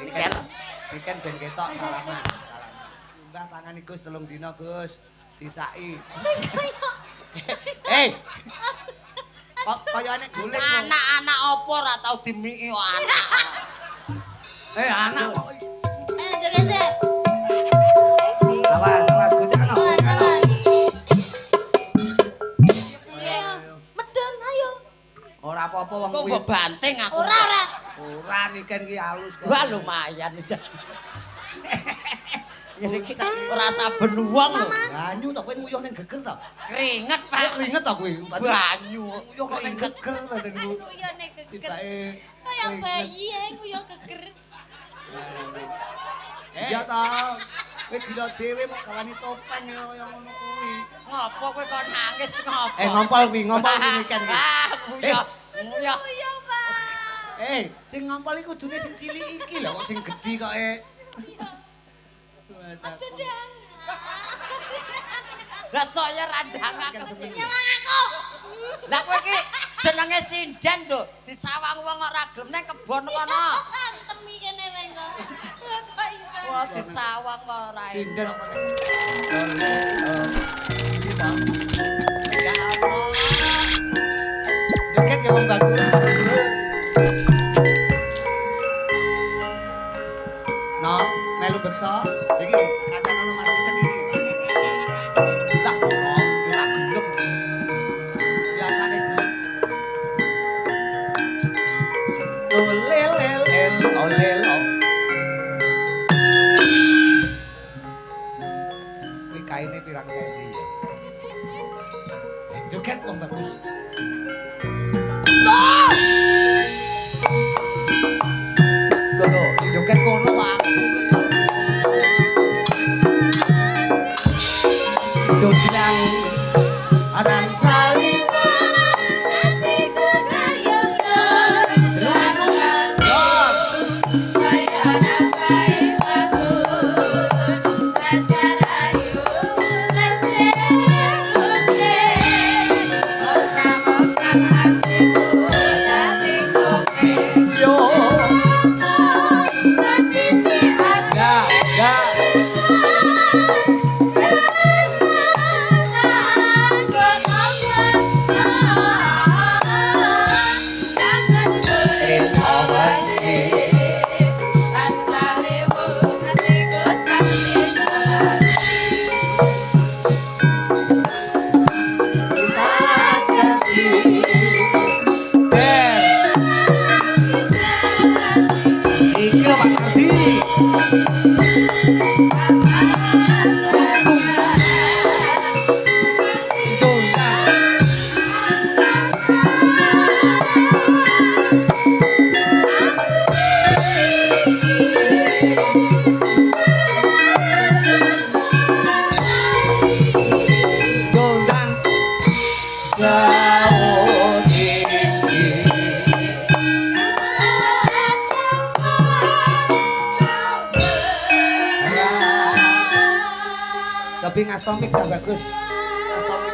Niken. Niken ben ketok salaman. Salaman. Mbah tangan Gus 3 dina Gus. Disaki. Hei. Kok kaya nek golek. Anak-anak apa ora tau dimiki kok anak. Anak kok. Ayo joget sik. Awas, awas gocekno. Awas, awas. Ayo, medun ayo. Ora apa-apa wong Kok kuwi. mbok banting aku. Ora ora. Ora Niken ki halus kok. Wah lumayan. Ngene iki ora saben wong lho. Banyu to kowe nguyuh ning geger to? Keringet, Pak Pak. keringet to kuwi. Banyu. Nguyuh kok ning geger badan ku. Nguyone geger. Tibake Kaya bayi e nguyuh geger. Iya to. Kowe gila dhewe mok gawani topeng ya kaya ngono kuwi. Ngopo kowe kok nangis ngopo? Ngompol kuwi, ngompol kuwi Niken kuwi. Ah, nguyuh. Nguyuh. Nguyuh, Pak. Sing ngompol iku kudune sing cilik iki lho kok sing gedhi kok e. Aja ndang. Lah saya randang aku. Nyawang aku. Lah kowe iki jenenge sinden lho, disawang wong ora gelem nang kebon kono. Temi kene wae kok. Kok iso. Wah, disawang kok ora. Sinden. Iki to. Ya Allah. Joget ya wong bagus. No, melu beksa. Iki kancane Mas Ucek iki. Lah, ora gelem. Biasane gelem. Olel el el olel. Kuwi kaine pirang senti ya? Joget wong bagus. Lho lho, joget kono aku. Dodlang adan sali Atiku kayunan. Dor. Saya napai bagus. Dasar ayu lencer lencer. Okang-okang atiku dadi kope. Yo. Sadidi ati. Ya, ya. Der. Iki lho Pak Kardi. Dondang. Dondang. Jauh tinggi. Tapi ngastomik tak bagus. Ngastomik.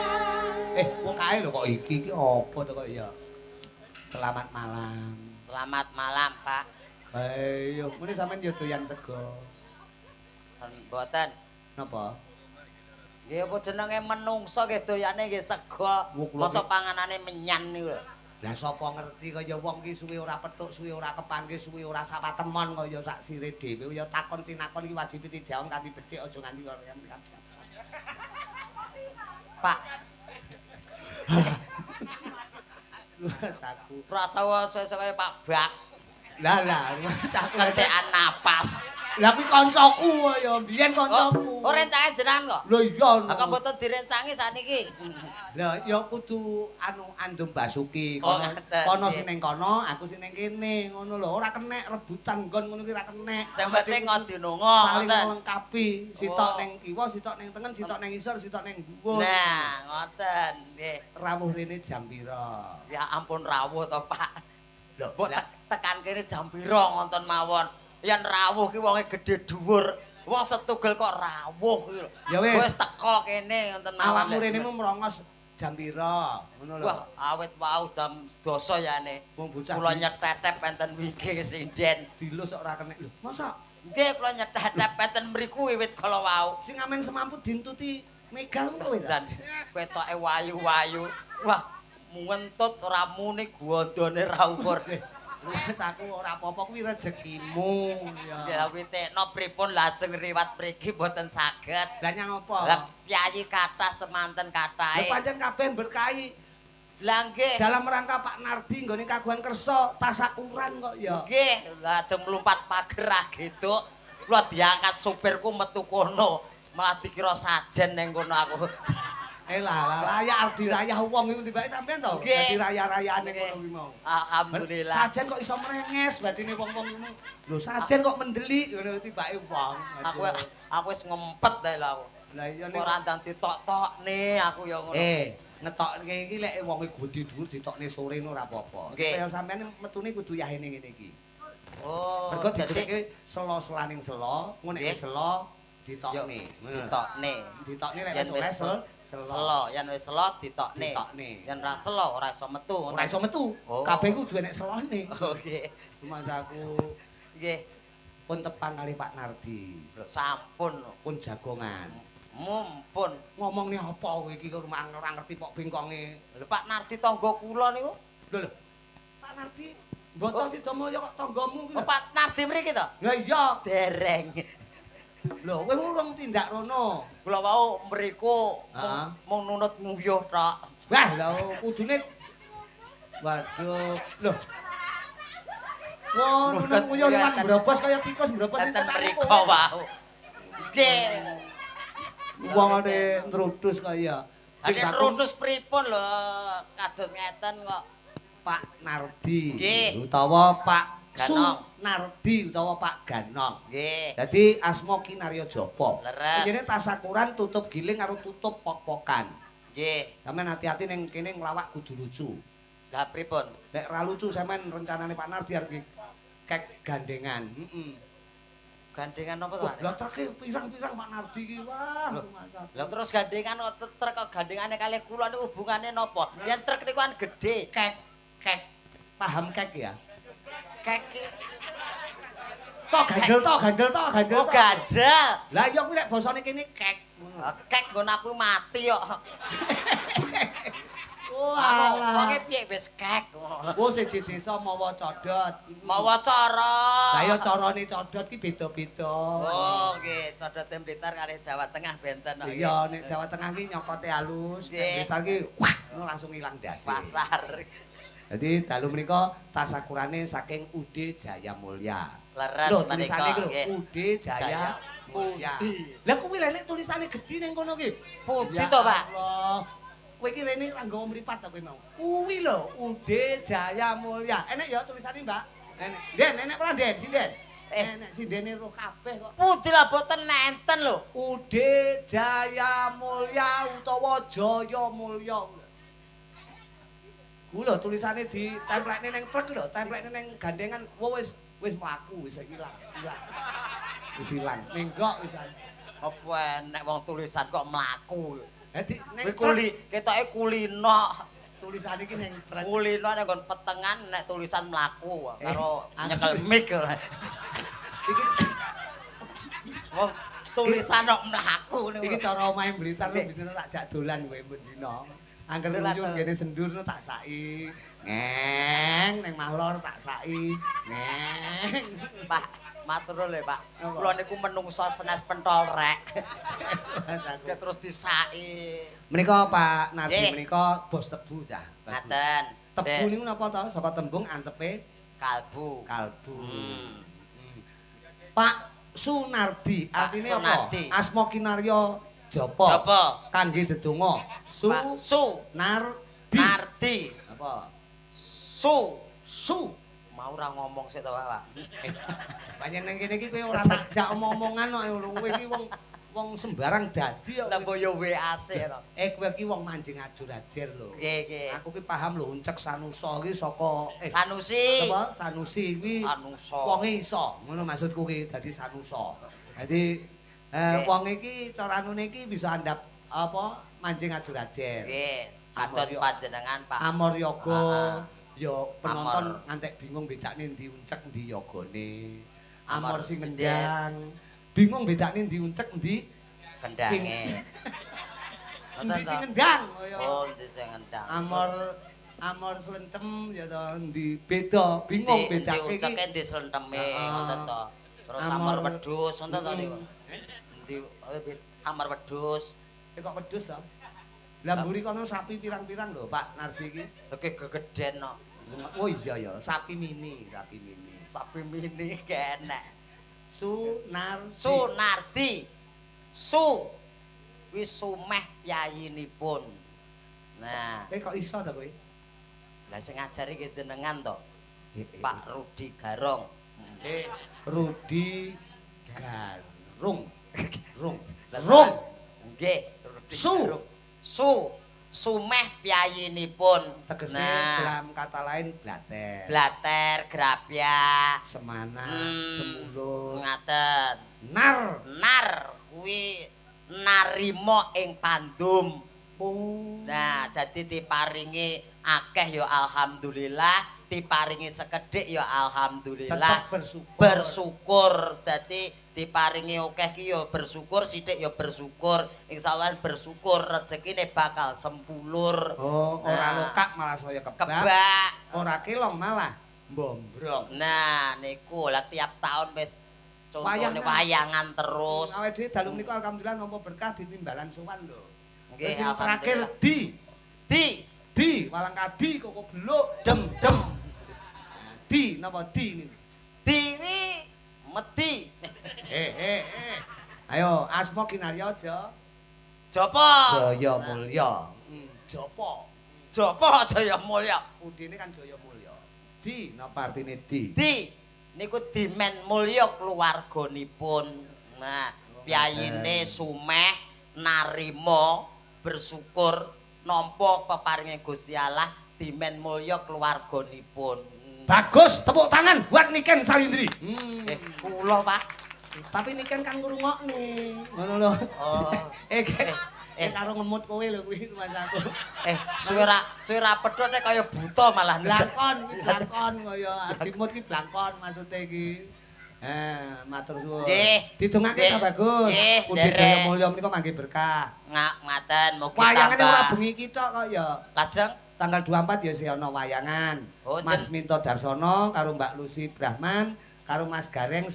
Wong kae lho kok iki iki apa to kok ya? Selamat malam. Selamat malam, Pak. Ayo, ngene sampean yo doyan sego. Mboten. Napa? Nggih apa jenenge menungso nggih doyane nggih sego. Mosok panganane menyan niku lho. Lah sapa ngerti kaya wong ki suwe ora petuk, suwe ora kepanggih, suwe ora sapatemon kaya sak sire dhewe ya takon tinakon iki wajib dijawab kanthi becik aja nganti Pak, Luas aku. prasawa suwe-suwe kaya Pak Bak Lah lah, aku kentekan napas. Lah kuwi kancaku ya, mbiyen kancaku. Oh, rencange jenengan kok. Lho iya. Lah kok mboten direncangi saniki. Lah ya kudu anu Andum Basuki. Oh, Kono ngaten, kono nggih. sing ning kono, aku sing ning kene, ngono lho. Ora kenek rebutan nggon ngono ki ora kenek. Sing penting ngodinonga saling ngoten. melengkapi. Sitok Oh. ning kiwa, sitok ning tengen, sitok ning isor, sitok ning dhuwur. Nah, ngoten nggih. Rawuh rene jam pira? Ya ampun rawuh to, Pak. Lho, Mbok tekan kene jam pira ngonten mawon. Yen rawuh ki wonge gedhe dhuwur. Wong setugel kok rawuh ki lho. Ya wis. Wis teko kene ngonten mawon. Awakmu rene mu mrongos jam pira? Ngono lho. Wah, awit wau jam 10 yane. Wong bocah Kula nyetetep enten wingking sinden. Dilus kok ora kenek lho. Masa Nggih, kula nyetetep enten mriku wiwit kala wau. Sing amen semampu dintuti megal kowe ta? Jan ketoke wayu-wayu. Wah, ngentut ora muni gondone ra ukur. Wis aku ora apa-apa kuwi rezekimu. Ya witekno pripun lajeng riwat mriki mboten saged. Lah nyang apa? Lah piyayi kathah semanten Lah kathahe. pancen kabeh berkahi. Lah nggih. Dalam rangka Pak Nardi nggone kagungan kersa tasakuran kok ya. Nggih, lajeng mlumpat pager ah gitu. Kula diangkat supirku metu kono, malah dikira sajen ning kono aku. Eh lah lah layak arep dirayah wong iku tibake sampean to. Nggih. Dadi raya-rayaan ning Nggih. kono kuwi mau. Alhamdulillah. Sajen kok iso mrenges batine wong-wong iku. Lho sajen kok mendelik ngono tibake wong. Aku wis ngempet ta lho aku. Lah iya nek Ora ndang ditok-tokne aku ya ngono. Ngetokke iki lek wonge gedhe dhuwur ditokne sore ngono ora apa-apa. Nggih. Kaya sampean metune kudu yahene ngene iki. Oh, Mergo dadi didekake selo-selaning selo, ngono nek Nggih. selo ditokne. Ngono. Ditokne. Ditokne lek Yen wis oleh wis selo. Selo, yen wis selo ditokne. Ditokne. Yen ra selo ora iso metu. Ora iso metu. Oh. Kabeh kudu enek selone. Oke. Rumangsaku Nggih. pun tepang kali Pak Nardi. Lho sampun. Pun jagongan. Mumpun. Ngomongne apa kowe iki kok ora ngerti pok bengkonge. Lho Pak Nardi tangga kula niku. Lho lho. Pak Nardi mboten Oh. Sidomulyo kok tanggamu kuwi. Oh, Pak Nardi mriki to? Lah iya. Dereng. Lho kowe urung tindak rono. Kula wau mriku Heeh. mung nunut nguyuh tok. Wah, lha kudune waduh. Lho. Wah, nunut nguyuh liwat brobos kaya tikus brobos ning Enten kotak mriku wau. Nggih. Wong ane nrudus kaya. Sing nrudus pripun lho kados ngeten kok. Pak Nardi Nggih. utawa Pak Ganong. Sunardi utawa Pak Ganong. Nggih. Dadi asma Kinarya Japa. Leres. Kene tasakuran tutup giling karo tutup pok-pokan. Nggih. Sampeyan hati-hati ning kene nglawak kudu lucu. Lah pripun? Nek ra lucu sampean rencanane Pak Nardi arep kek gandengan. Heeh. Gandengan apa to? Wah, lah treke pirang-pirang Pak Nardi iki. Wah, Lah terus gandengan kok trek kok gandengane kalih kula niku hubungane napa? Yen trek niku kan gedhe. Kek kek paham kek ya? Kek ki. Tok ganjel tok ganjel tok ganjel. Oh, ganjel. Lah iya kuwi lek basane kene kek. Ngono. Kek nggon aku mati kok. Oh, Anu, alah. wonge piye wis kek ngono. Oh, siji desa mawa codot. Mawa cara. Lah ya carane codot ki beda-beda. Oh, nggih, codote Blitar kalih Jawa Tengah benten kok. Iya, nek Jawa Tengah ki nyokote halus, nek Nggih. Blitar ki wah, ngono langsung ilang ndase. Pasar. Jadi dalu menika tasakurane saking UD Jaya Mulya. Leres Lho menika tulisane iki lho, nggih. UD Jaya Jaya Mulya. Lah kuwi lha nek tulisane gedhi ning kono ki. Pundi Ya to, Pak? Allah. Kowe iki rene ra nggawa mripat to kowe mau. Kuwi lho UD Jaya Mulya. Enek ya tulisane, Mbak? Enek. Den, enek ora, Den? Sinden. Enek sindene roh kabeh kok. Pundi lah boten enten lho. UD Jaya Mulya utawa Jaya Mulya. Ku lho tulisane ditemplekne ning truk lho, templekne ning gandengan. Wah wis wis mlaku wis ilang, ilang. Wis ilang. Nenggok wis. Apa enek wong tulisan kok mlaku. Dadi ning Kuwi kuli, ketoke kulino. Tulisane iki ning truk. Kulino nek nggon petengan nek tulisan mlaku karo Aku- nyekel mic. Iki Wong tulisan kok mlaku niku. iki cara omahe Blitar lho Nggih. bendina tak jak dolan kowe bendina. Angger Dolan nguyuh to. ngene sendur tak saki. Ngeng ning Mahlor tak saki. Ngeng. Pak, matur nuwun lho, Pak. Apa? Kula niku menungso senes pentol rek. Mas aku. Dia terus disaki. Menika Pak Nardi Nggih. menika bos tebu cah. Ngaten. Tebu Dek, niku napa to? Saka tembung antepe kalbu. kalbu. Hmm. Hmm. Pak Sunardi Pak artine apa? Sunardi. Asma Kinarya Japa. Japa? Kangge dedonga. Su Pak Su Nardi. Nardi. Apa? Su. Su. Mau ora ngomong sik to, Pak. Pancen nang kene iki kowe ora tak jak omong-omongan kok kowe iki wong wong sembarang dadi kok. Lah mbok yo WA sik to. Kowe iki wong manjing ajur-ajer lho. Nggih, nggih. Aku ki paham lho uncek Sanusa ki saka Sanusi. apa Sanusi kuwi Sanusa. wonge iso. Ngono maksudku ki dadi Sanusa. Dadi Nggih. wong iki cara anune iki bisa andhap apa manjing ajur-ajer. Nggih. Kados panjenengan Pak Amor yoga. Heeh. Ya penonton Amor. ngantek bingung bedakne ndi uncek ndi yogane. Amor Amor sing sinden. ngendang. Bingung bedakne ndi uncek ndi Kendange. Endi sing ngendang kaya. Oh, endi sing ngendang. Amor amor slentem ya to endi beda, bingung bedake iki. Endi unceke endi slenteme ngoten to. Terus amor wedhus ngoten to niku. Endi amor wedhus. Kok wedhus to? Lah mburi kono sapi pirang-pirang lho Pak Nardi iki. Lha gegeden no. Oh iya ya, sapi mini, sapi mini. Sapi mini kenek. Sunardi. Sunardi. Su wis sumeh piyayinipun. Nah, kok iso ta kowe? Lah sing ngajari ki jenengan to. Pak Rudi Garong. Rudi Garung. Rung. Rung. Nggih, Rudi Su. Garung. Su. Sumeh piyayinipun. Tegese nah, dalam kata lain blater. Blater, grapyak, semana, gemulung. Ngaten. Nar. Nar kuwi narima ing pandum. Oh. Nah, dadi diparingi akeh ya alhamdulillah, diparingi sekedhik ya alhamdulillah. Tetep bersyukur. Bersyukur. Dadi diparingi akeh ki ya bersyukur, sithik ya bersyukur. Insyaallah bersyukur rezekine bakal sempulur. Oh, ora Nah. lokak malah saya kebak. Kebak. Ora kelong malah mbombrong. Nah, niku lah tiap tahun wis contone Wayangan. wayangan terus. Awake dhewe dalu niku alhamdulillah nampa berkah ditimbalan sowan lho. Nggih, Terus sing terakhir alhamdulillah. di Di walang kadi koko beluk dem dem di napa di niku? di wi medi. Ayo asma kinarya aja. Japa? Jaya Mulya. Japa. Japa Jaya Mulya. Udine kan Jaya Mulya. Di napa artine di? Di niku dimen mulya keluarganipun. Nah, piyayine sumeh narima bersyukur nampa peparinge Gusti Allah dimen mulya keluarganipun. Bagus, tepuk tangan buat Niken Salindri. Kula, Pak. Tapi Niken kan ngrungokne. Ngono lho. Oh. Karo ngemut kowe lho kuwi rumangsaku. Suwe ra pedhot nek kaya buta malah Blangkon iki blangkon kaya adimut iki blangkon maksude iki. Matur suwun. Nggih. Didongake ta bagus. Nggih, Ugi Jaya Mulya menika mangke berkah. Ngaten mugi Wayangane ora bengi iki tok kok ya. Lajeng tanggal 24 ya sih ana wayangan. Oh, Mas Minto Darsono karo Mbak Lucy Brahman karo Mas Gareng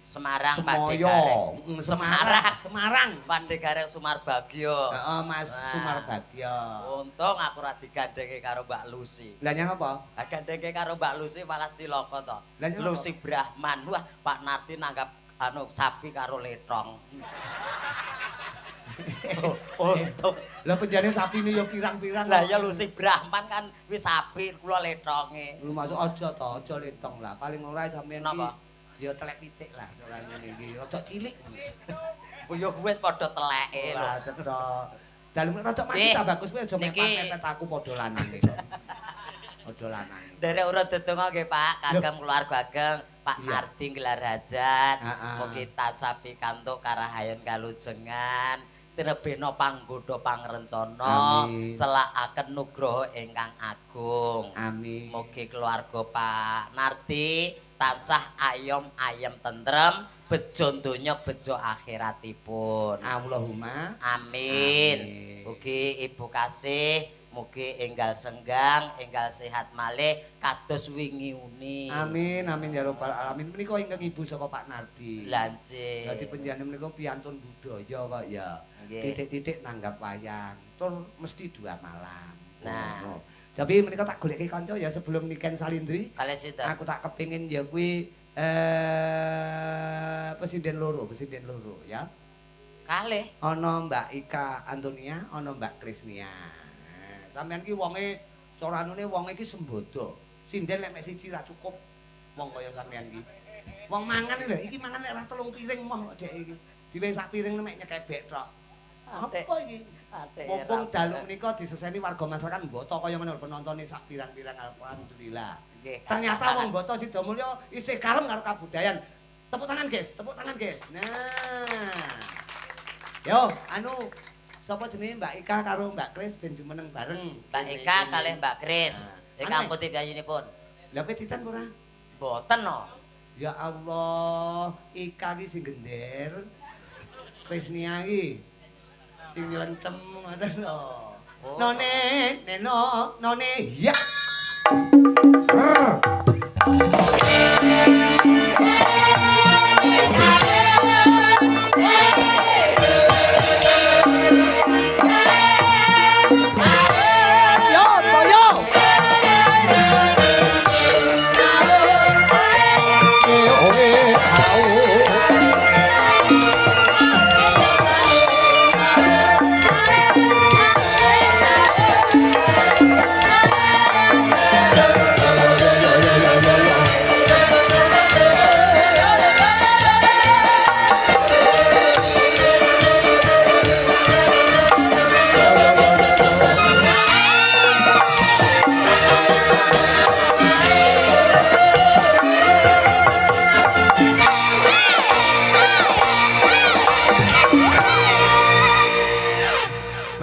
Semarang Pak Semoyo. Gareng. Semarang, Semarang. Pak Gareng Sumarbagyo. Heeh, Mas Sumarbagyo. Untung aku ora digandhenge karo Mbak Lucy. Lah nyang apa? Lah gandhenge karo Mbak Lucy malah cilaka to. Lah nyang apa? Lucy Brahman. Wah, Pak Nardi nanggap anu sapi karo letong. Untung. Lah penjane sapine ya pirang-pirang. Lah ya Lucy Brahman kan wis sapi kula letonge. Lu masuk aja to, aja letong lah. Paling ora sampeyan iki Napa? ya telek pitik lah ora ngene iki. Rada cilik. Yo wis padha teleke lho. Ora cetha. Dalem rada maju ta bagus kowe aja mepet-mepet aku padha lanang iki. Padha lanang. Nderek urut dedonga nggih Pak, kagem keluarga ageng Pak Nardi gelar hajat. Mugi tansah pikantuk karahayon kalujengan. Tinebena panggodha pangrencana, celakaken nugroho ingkang agung. Amin. Mugi keluarga Pak Nardi tansah ayom ayem tentrem, bejo donya bejo akhiratipun. Allahumma amin. Mugi ibu kasih, mugi enggal senggang, enggal sehat malih kados wingi uni. Amin amin ya rabbal alamin. Menika ingkang ibu saka Pak Nardi. Lha nggih. Dadi panjenengan menika piantun budaya kok ya. Titik-titik nanggap wayang, tur mesti 2 malam. Nah. Tapi menika tak goleki kanca ya sebelum Niken Salindri. Kalih sinten? Aku tak kepengin ya kuwi pesinden loro ya. Kalih. Ana Mbak Ika Antonia, ana Mbak Krisnia. Sampeyan ki wonge coranune wonge iki sembodo. Sinden lek mek siji ra cukup wong kaya sampeyan iki. Wong mangan lho, iki mangan lek ra 3 piring moh kok dhek iki. Diwehi sak piring mek nyekebek tok. Apa iki? Mumpung dalu menika diseseni warga masyarakat Boto kaya ngono penontone sak pirang-pirang alhamdulillah. Ternyata wong Boto Sidomulyo isih kalem karo kabudayan. Tepuk tangan, guys. Tepuk tangan, guys. Nah. Yo, anu Sapa jenenge Mbak Ika karo Mbak Kris ben jumeneng bareng. Mbak Ika kalih Mbak Kris. Ika putih piyayinipun. Lha petitan ora? Mboten no. Ya Allah, Ika ki sing gender. Krisnia ki sing nyelencem ngoten lho. Oh. None, neno, none, ya. Yo, yo.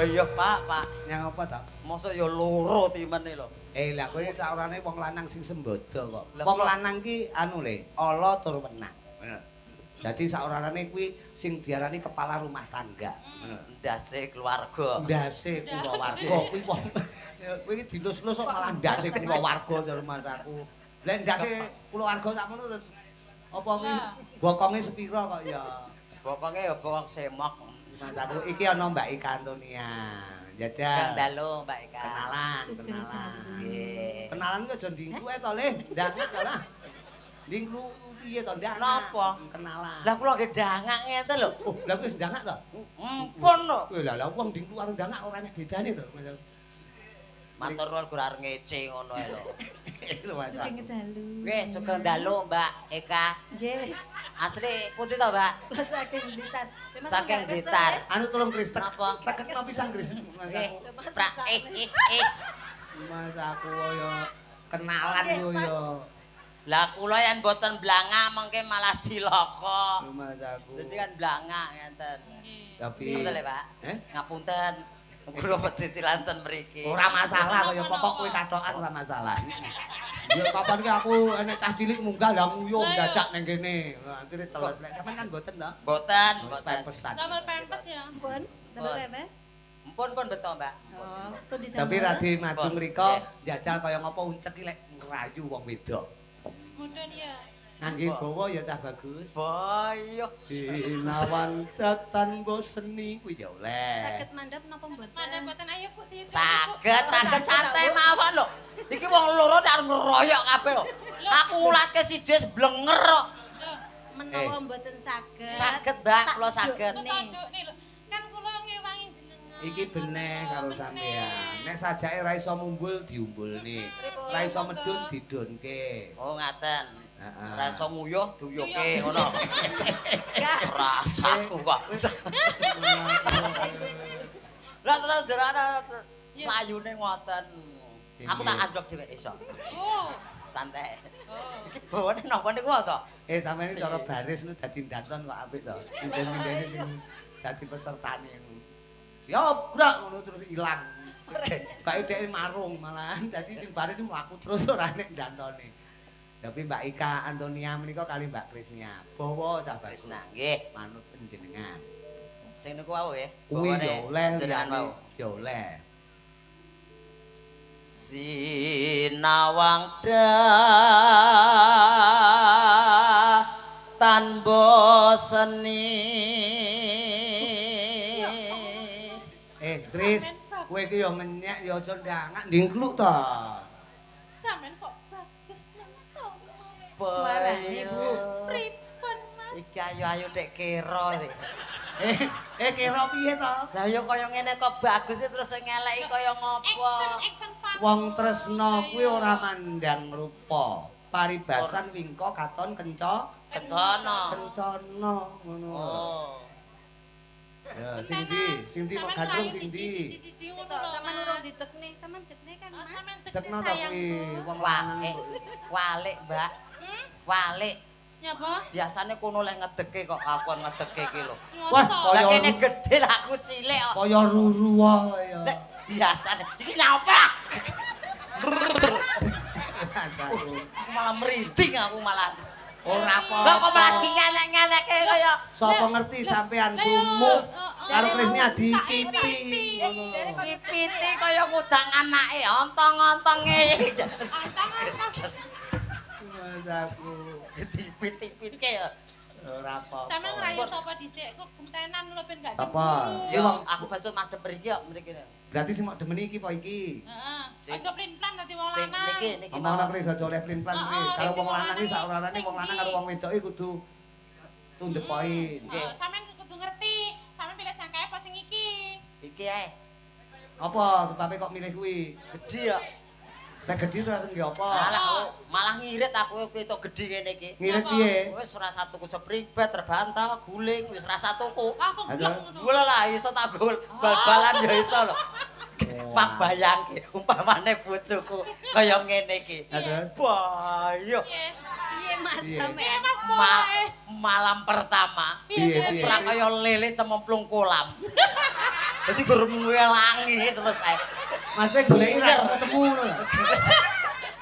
Iya, Pak, Pak. Nyang apa ta? Mosok ya loro timene lho. Lah kowe saorane wong lanang sing sembodo kok. Lah, Wong lanang ki anu le, ala tur wenang. Dadi saorane kuwi sing diarani kepala rumah tangga. Ndase keluarga. Ndase kulawarga kuwi wong kowe iki dilus-lus kok malah ndase kulawarga jare masaku. Lah ndase kulawarga sakmono terus apa kuwi bokonge sepira kok ya. Bokonge ya bokong semok. Masaku iki ana Mbak Ika Antonia. Jajal. Kang dalu Mbak Ika. Kenalan, kenalan. Nggih. Kenalan ki aja ndingku ae to, Le. Ndangak to lah. Ndingku piye to ndangak? Napa? Kenalan. Lah kula nggih ndangak ngeten lho. Oh, lah kuwi wis ndangak to? Empun lho. Kowe lah lah wong ndingku karo ndangak ora enek bedane to. Matur nuwun gur arep ngece ngono ae lho. Lho Mas. Sugeng dalu. Nggih, sugeng dalu Mbak Eka. Nggih. Asli putih to, Mbak? Kula saking Blitar. Memang Saking nggak kesel, Blitar. ya? Anu tolong Kris, Napa? tekekno pisan Kris. Mas Nggih. aku. Mas, Pra masak. Mas aku ya kenalan Oke, yo Mas. ya. Lah kula yen mboten blangak mengke malah cilaka. Mas aku. Dadi kan blangak ngeten. Tapi Ngapunten lho, Pak. Eh? Ngapunten. Kula pecicilan ten mriki. Ora masalah kaya pokok kowe kathokan ora masalah. Ya kapan ki aku enek cah cilik munggah lah nguyuh Lah, iya. dadak ning kene. Akhire teles. Lek sampean kan mboten to? Mboten, Wis mboten. pempesan. Damel pempes ya. Pun, damel pempes. Empun pun beto, Mbak. Oh, pun didamel. Tapi radi maju Pun. mriko njajal kaya ngopo uncek ki lek ngrayu wong wedok. Mudun ya. Ngangge gawa ya cah bagus. Boyo. Sinawan datan seni kuwi ya oleh. Saged mandhap napa mboten? Mandhap mboten ayo Bu di. Saged, saged santai mawon lho. Iki wong loro nek arep ngeroyok kabeh lho. Aku ulatke siji wis blenger kok. Menawa mboten saged. Saged, Mbak, kula saged. Nih lho. Kan kula ngewangi jenengan. Iki beneh karo sampean. Nek sajake ra iso mumbul diumbulne. Ra iso medun didunke. Oh, ngaten. Heeh. Ra iso nguyuh diuyuhke ngono. Rasaku kok. Lah terus jarane layune ngoten. Aku tak anjlok dhewe iso. Oh. Santai. Oh. Iki bawane napa niku to? Sampeyan iki cara baris nu dadi ndanton kok apik to. Sinden-sindene sing dadi pesertane. Siap, brak ngono terus ilang. Bae dhek marung malahan dadi sing baris mlaku terus ora nek ndantone. Tapi Mbak Ika Antonia menika kali Mbak Krisnia. Bawa cah bagus. Krisna, nggih. Manut panjenengan. Sing niku wau nggih. Kuwi ya oleh jenengan wau. Ya oleh. Sinawang tanpa seni. Kris, kowe iki ya ngenyek ya aja ndangak ndingkluk to. Sampeyan kok bagus men to, Mas. Suarane, Bu. Pripun, Mas? Iki ayo-ayo ndek kira iki. Kira piye to? Lah ya kaya ngene kok bagus terus sing ngeleki kaya ngopo? Action action. Wong tresna kuwi ora mandang rupa. Paribasan wingko katon kenca Kencana. kencana ngono. Oh. Ya sing ndi? Sing ndi kok gandrung sing ndi? Siji-siji ngono lho. Sampeyan urung ditekne, sampean dekne kan, Oh, Mas. sampean Dekno to kuwi wong lanang. Walik, Mbak. Walik. Nyapa? Biasane kono lek ngedeke kok aku ngedeke iki lho. Wah, Lah kene gedhe lah aku cilik kok. Kaya ruru wae ya. Lek biasane iki nyapa? Aku malah merinding aku malah. Ora apa. Lah kok malah dingenek-ngenekke kaya sapa ngerti sampean sumuk karo Krisnia dipiti. Dipiti kaya ngudang anake, ontong-ontonge. Ontong-ontong. Aku dipiti-pitike ya. Ora apa. Sampeyan ngrayu sapa dhisik kok gentenan lho ben gak cemburu. Ya aku bacut madhep mriki kok mriki. Berarti sing mok demeni iki apa iki? Heeh. Aja plin-plan dadi wong lanang. Niki niki. Omongno Kris aja oleh plin-plan Kris. Karo wong lanang iki sak orane wong lanang karo wong wedok iki kudu to the point. Nggih. Sampeyan kudu ngerti. Sampeyan pilih sing kae apa sing iki? Iki ae. Apa sebabe kok milih kuwi? Gedhi ya. Nek gedhi terus nggih apa? Malah malah ngirit aku ketok gedhi ngene iki. Ngirit piye? Wis ora satuku spring bed, terbantal, guling, wis ora satuku. Langsung blek ngono. Gula lah iso tak gol bal-balan ya iso lho. Mak bayangke umpamane bojoku kaya ngene iki. Bayo. Piye Mas sampean? Malam pertama piye? Ora kaya lele cemplung kolam. Dadi gur ngelangi terus ae. Mas e goleki ra temu ngono lho.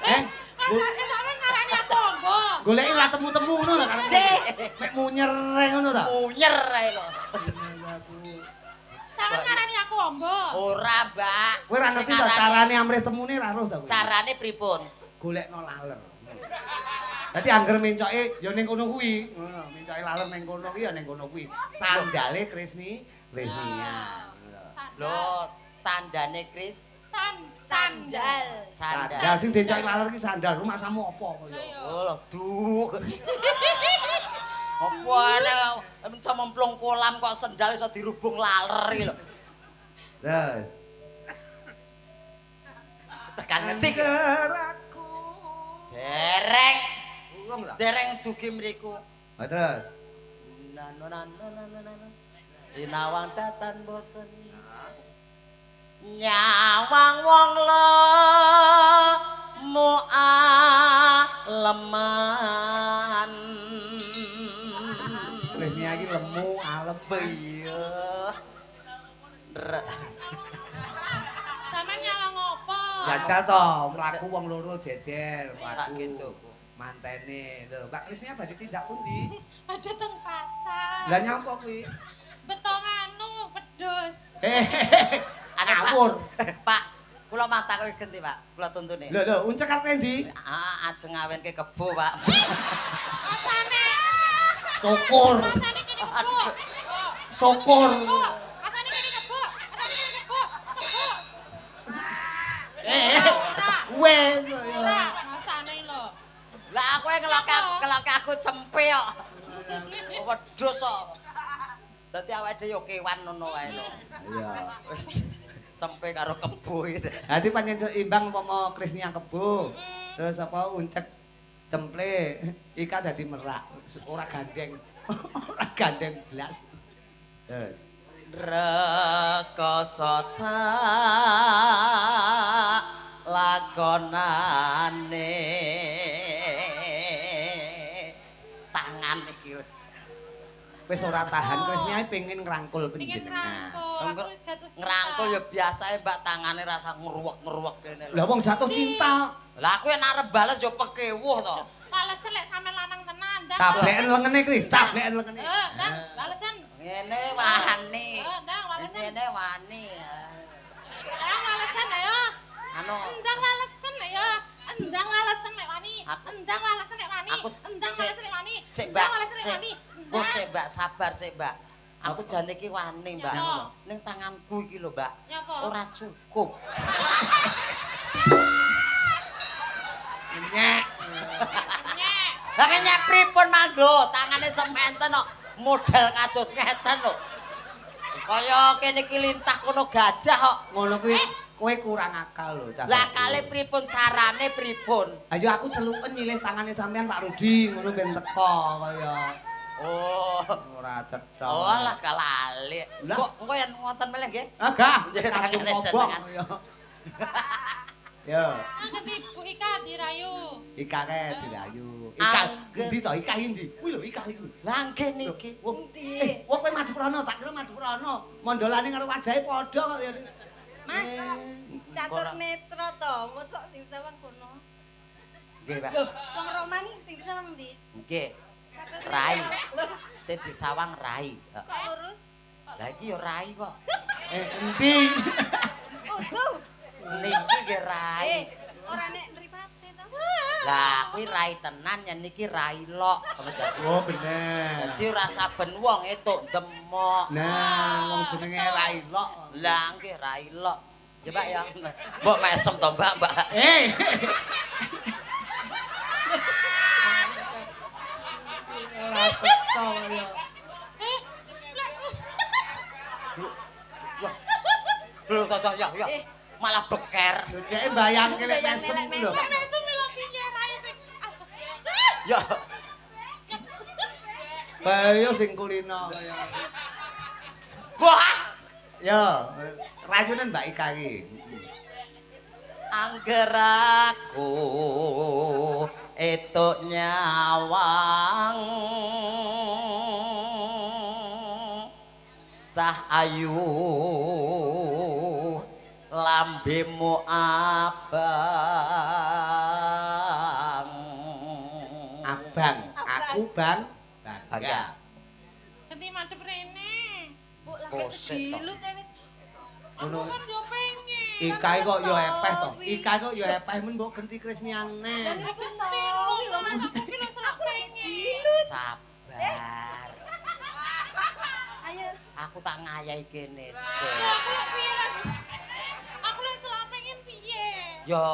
Eh, Mas sampean ngarani aku ombo. Goleki ra temu-temu ngono lho karepe. Mek munyer ngono ta? Munyer ae lho. Sampeyan ngarani aku ombo. Ora, Mbak. Kowe ora ngerti ta carane amrih temune ra roh ta kowe? Carane pripun? Golekno laler. Dadi angger mencoke ya ning kono kuwi. Ngono, mencoke laler ning kono kuwi ya ning kono kuwi. Sandale Krisni, Krisnia. Lho, tandane Kris sandal. Sandal sing dencoki laler ki sandal rumahsamu apa kaya. Oh lho, duh. Apa ana cemplung kolam kok sendal iso dirubung laler iki lho. Terus. Tekan ngetik aku. Dereng. Urung ta? Dereng dugi mriku. Ha terus. Sinawang datan bosen. Nyawang wong lemu aleman. Krisnia iki lemu alem. Iya. Sampeyan nyawang opo? Jajal to, mlaku wong loro jejer, mlaku. Mantene. Lho, Mbak Krisnia badhe tindak pundi? Badhe teng pasar. Lah nyapa kuwi? Beto nganu wedhus. Ngawur. Pak, kula mah takoki genti, Pak. Kula tuntune. Lho, lho, uncek arep endi? Ah, ajeng ngawenke kebo, Pak. Masane. Syukur. Masane kene kebo. Syukur. Masane kene kebo. Masane kene kebo. Kebo. Wes ora, masane lho. Lah aku ngeloke aku cempe kok. Wedhus kok. Dadi awake dhewe yo kewan ngono wae lho. Iya. Wis cempe karo kebo iki. Dadi pancen seimbang umpama Krisnia kebo. Terus apa uncek cemple Ika dadi merak, ora gandeng. Ora gandeng blas. Rekoso tak lakonane tangan iki wis ora tahan Krisnia pengen ngrangkul panjenengan. Ngrangkul ya biasae Mbak tangane rasa ngruwek-ngruwek kene lho. Lah wong jatuh cinta. Lah aku yen arep bales ya pekewuh to. Balesen lek sampean lanang tenan. Tableken lengene Kris, tableken lengene. Heeh, ndang balesen. Ngene wani. Heeh, ndang balesen. Ngene wani. Ndang balesen ayo. Anu, ndang balesen ayo. Endang walesen lek wani. Endang walesen lek wani. Endang walesen lek wani. Sik, Mbak. Kok sik, Mbak, sabar sik, Mbak. Aku jane iki wani, Mbak. Ning tanganku iki lho, Mbak. Ora cukup. Nyek. Nyek. Lah nyek pripun mang lho, tangane sementen kok model kados ngeten lho. Kaya kene iki lintah kono gajah kok. Ngono kuwi kowe kurang akal lho, Cah. Lah kale pripun carane pripun? Ayo aku celuken nyilih tangane sampean Pak Rudi ngono ben teko kaya. Oh, ora cetha. Oh lah kalali. Kok engko yen ngoten meleh nggih? Ah, gah, tangane kobong. Yo. Ganti Bu Ika dirayu. Ika kae dirayu. Ika endi to? Ika endi? Kuwi lho Ika iku. Lah nggih niki. Endi? Wong kowe Madurana, tak kira Madurana. Mondolane karo wajahe padha kok ya. Mas, catur netra to, mosok sing sawang kono. Nggih, Pak. Lho, wong Roma ni sing disawang ndi? Nggih. Rai. Sing disawang rai. Kok lurus? Lah iki ya rai kok. Endi? Utuh. Niki nggih rai. Ora nek mripate to. Lah kuwi rai tenan yen niki rai lok. Oh, bener. Dadi ora saben wong etuk demok. Nah, wong jenenge rai lok. Lah nggih rai lok. Ya Pak ya. Mbok mesem to, Mbak, Mbak. Ora cetha kaya. Lho to ya ya. Malah beker. Lho dhek mbayangke lek mesem lho. Lek mesem lho piye rai sing. Ya. Bayo sing kulino kaya. Wah. Ya, rayunan Mbak Ika iki. Angger aku etuk nyawang cah ayu lambemu abang. Abang, aku bang bangga. Ganti madhep rene. Bu, lagi sedilut e wis. Ngono. Aku kan yo pengen. Ika kok yo epeh to. Ika kok yo epeh men mbok genti Krisniane. Lah niku sawi lho Mas. Aku lho selak pengen. Sabar. Ayo. Aku tak ngayahi kene sik. Aku lho piye lah. Aku lho selak pengen piye? Yo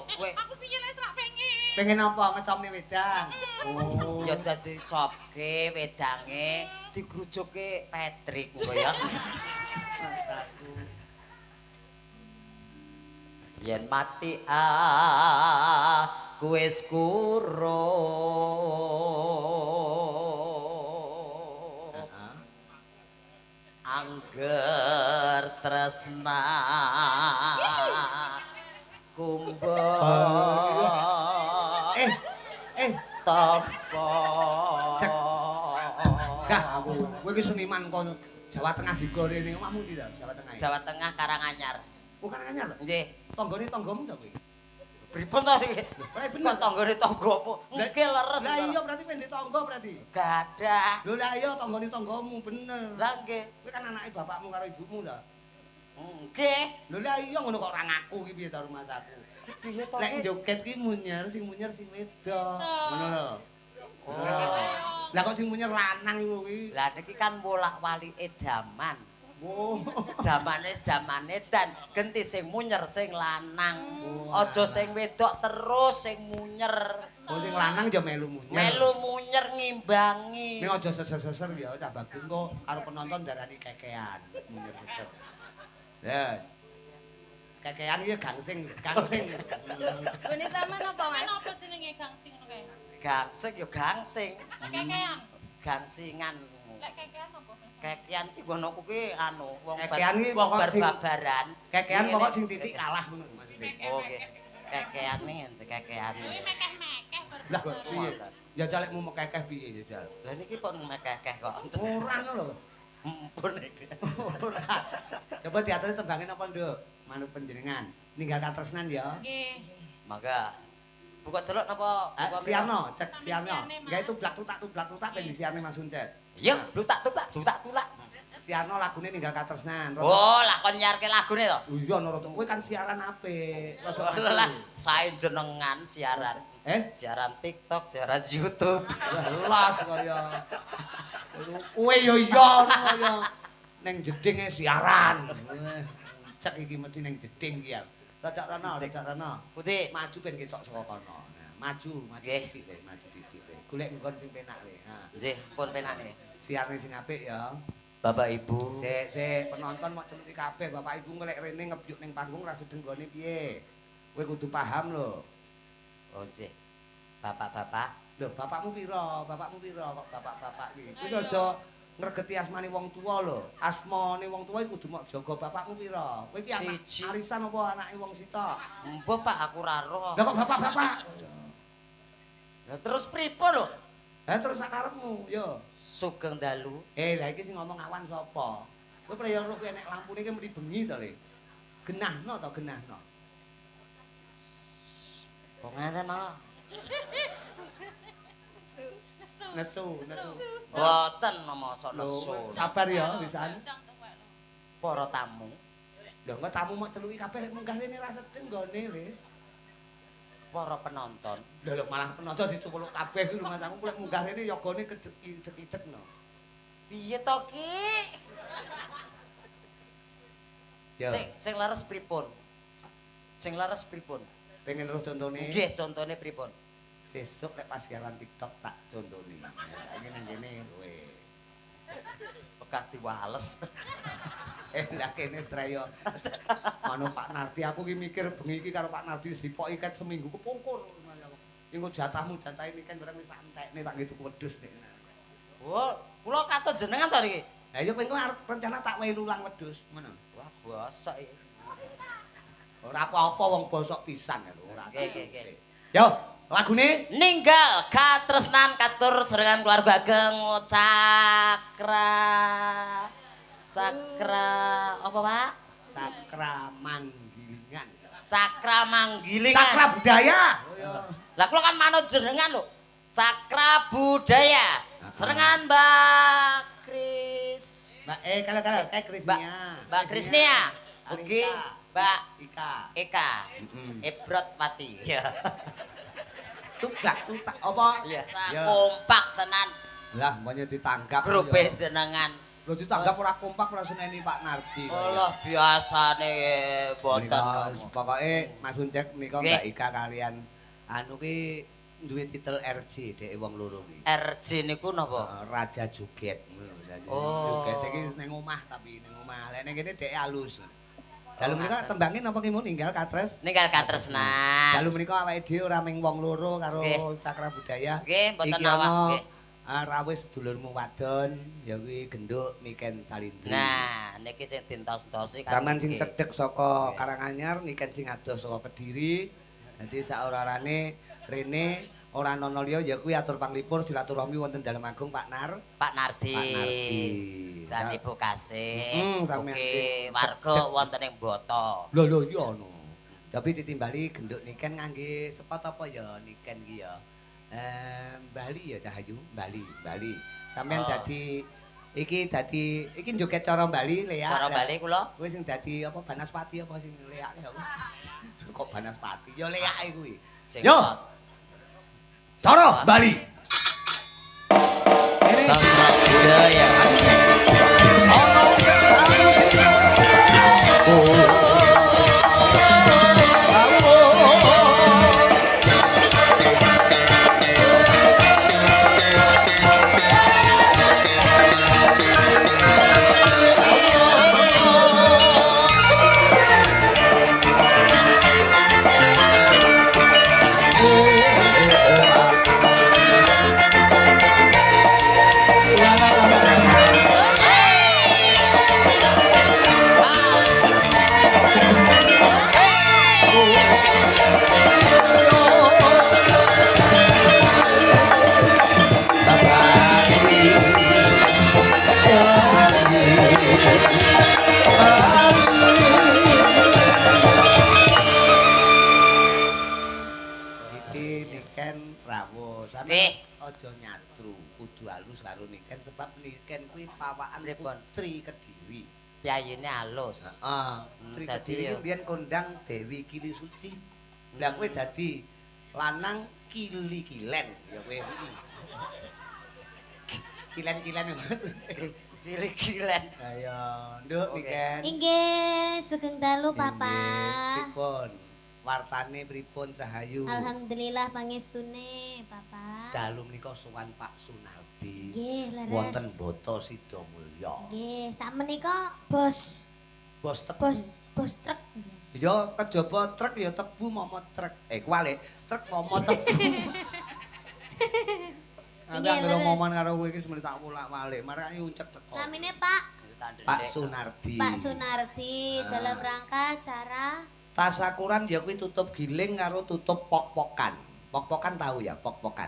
kowe aku piye lek selak pengen. Pengen apa ngecomne wedang? Oh. Ya dadi copke wedange digrujuke Patrick engko ya. Yen mati aku wis kuro. Angger tresna kumbo. Topo. Gah aku. Kowe iki seniman kono Jawa Tengah digorene omahmu ndi ta Jawa Tengah? Jawa Tengah Karanganyar. Oh, Karanganyar lho. Nggih. Tanggane tanggamu ta kowe? Pripun to iki? Kok tanggane tanggamu? Nggih leres. Lah iya berarti pendhe tangga berarti. Gadah. Lho lah iya tanggane tanggamu bener. Lah nggih. Kowe kan anake bapakmu karo ibumu ta? Nggih. Lho lah iya ngono kok ora ngaku ki piye ta rumahku. Piye to? Lek joget ki munyer sing wedok. Ngono lho. Oh. Lah kok sing munyer lanang iku kuwi. Lah niki kan wolak-walike jaman. Oh. Jamane jamane dan genti sing munyer sing lanang. Aja sing wedok terus sing munyer. Oh sing lanang ya melu munyer. Melu munyer ngimbangi. Ning aja seser-seser ya cah bagus engko karo penonton darani kekean munyer seser. Yes. Kekean iki gangsing, gangsing. Gone sampean apa Mas? Apa jenenge gangsing ngono kae? Gangsing ya gangsing. Lek kekean. Gangsingan. Lek kekean apa? Kekean iki ngono kuwi anu wong wong barbaran. Kekean pokok sing titik kalah ngono maksudnya. Oh nggih. Kekean ngene kekean. Kuwi mekeh-mekeh Lah piye? Jajal lek mau mekekeh piye jajal? Lah niki pun mekekeh kok. Ora ngono lho. Mpun iki. Ora. Coba diaturi tembange napa, Nduk? Manut panjenengan. Ninggal katresnan ya. Nggih. Mangga. Buka celuk napa? Siarno, cek siarno. Enggak itu blak tutak ben disiarne Mas Uncet. Iya, blutak tublak, blutak tulak. Siarno lagune ninggal katresnan. Oh, lah kon nyiarke lagune to? Iya, no rada. Kowe kan siaran apik. Rada lah, sae jenengan siaran. Siaran TikTok, siaran YouTube. Lah kaya. Kowe yo iya ngono kaya ning jedinge siaran. Cek iki mesti ning jeding iki ya. Rada rono, rada rono. Putih maju ben ketok saka kono. Nah, maju, maju titik le, maju titik le. Golek nggon sing penak le. Ha. Nggih, pun penake. Siarne sing apik ya. Bapak Ibu. Sik, sik, penonton mok celuki kabeh. Bapak Ibu ngelek rene ngebyuk ning panggung ra sedeng nggone piye. Kowe kudu paham lho. Oh, nggih. Bapak-bapak. Lho, bapakmu pira? Bapakmu pira kok bapak-bapak iki? Kuwi aja Ngregeti asmane wong tuwa lho. Asmane wong tuwa iku kudu mok jaga bapakmu pira? Kowe iki anak arisan apa anake wong sitok? Mbah Pak aku ora roh. Lah kok bapak-bapak? Lah terus pripun lho? Lah terus sakarepmu, yo. Sugeng dalu. Lah iki sing ngomong awan sapa? Kowe praya roh kowe nek lampune iki mesti bengi to, Le. Genahno to, genahno. Kok ngeten malah. Nesu, nesu. Mboten mosok nesu. Sabar ya, wisan. Para tamu. Lho, engko tamu mok celuki kabeh lek munggah rene ra sedeng nggone, Le. Para penonton. Lho lho malah penonton dicukuluk kabeh kuwi rumangsaku lek munggah rene yogane kedek-idek-idekno. Piye to, Ki? Ya. Sing leres pripun? Sing leres pripun? Pengen roh contone? Nggih, contone pripun? Sesuk lek pas siaran TikTok tak contone. Saiki nang kene kowe. Bekah diwales. Lah kene treyo. Mano Pak Nardi aku ki mikir bengi iki karo Pak Nardi wis dipoki ket seminggu kepungkur. Engko jatahmu jatahe iki kan barang wis entekne tak nggih tuku wedhus nek. Oh, kula katut jenengan to niki. Lah iya kowe engko arep rencana tak wehi lulang wedhus, ngono. Wah, bosok iki. Ora apa-apa wong bosok pisan lho, ora. Nggih, nggih, nggih. Yo, lagune Ninggal katresnan katur serengan keluarga ageng cakra. Cakra apa, Pak? Cakra Manggilingan. Cakra Manggilingan. Cakra budaya. Lah kula kan manut jenengan lho. Cakra budaya. Serengan Mbak Kris. Mbak kalau Teh Krisnia. Mbak Krisnia. Ugi Mbak Ika. Eka. Ebrot Pati. Ya. Tugak tutak apa? Iya. Kompak tenan. Lah, mboknya ditanggap. Grupe jenengan. Lho ditanggap ora kompak ora seneni Pak Nardi. Allah biasane mboten. Pokoke Mas Uncek nika Mbak Ika kalian anu ki duwe titel RJ dhek wong loro ki. RJ niku napa? Raja Joget. Oh. Joget iki ning omah tapi ning omah. Lek ning kene dhek alus. Dalu menika tembange napa ki ninggal katres? Ninggal katresnan. Dalu menika awake dhewe ora mung wong loro karo Cakra Budaya. Nggih, mboten awak nggih. Rawis dulurmu wadon ya kuwi genduk Niken Salindri. Nah, niki sing dintos-entosi kan. Sampeyan sing cedhek saka Karanganyar, Niken sing adoh saka Kediri. Dadi saora-orane rene ora ana liya ya kuwi atur panglipur silaturahmi wonten Dalem Agung Pak Nar. Pak Nardi. Pak Nardi. San Ibu Kasih. Ugi warga wonten ing Boto. Lho lho iya ono. Tapi ditimbali genduk Niken ngangge sepot apa ya Niken iki ya. Bali ya Cahayu, Bali, Bali. Sampeyan dadi iki dadi iki joget cara Bali leak. Cara Bali kula. Kuwi sing dadi apa Banaspati apa sing leake apa? Kok Banaspati? Ya leake kuwi. Yo. Cara Bali. Cakra budaya. Aja nyatru, kudu halus karo Niken sebab Niken kuwi pawakan putri Kediri. Piyayine halus. Heeh, putri Kediri iki biyen kondang Dewi Kili Suci. Lah kowe dadi lanang Kili Kilen ya kowe. Kilen-kilen. Kili Kilen. Lah ya, Nduk Niken. Inggih, sugeng dalu Papa. Pripun? Wartane pripun Cahayu? Alhamdulillah pangestune Papa. Dalu menika sowan Pak Sunardi. Nggih, leres. Wonten Boto Sidomulyo. Nggih, sakmenika bos. Bos tebu. Bos truk. Ya kejaba truk ya tebu momo truk. Kuwalik, truk momo tebu. Aku anggere omongan karo kowe iki semene tak wolak-walik, marake uncek teko. Namine Pak Pak Sunardi. Pak Sunardi dalam rangka acara tasakuran ya kuwi tutup giling karo tutup pok-pokan. Pok-pokan tahu ya, pok-pokan.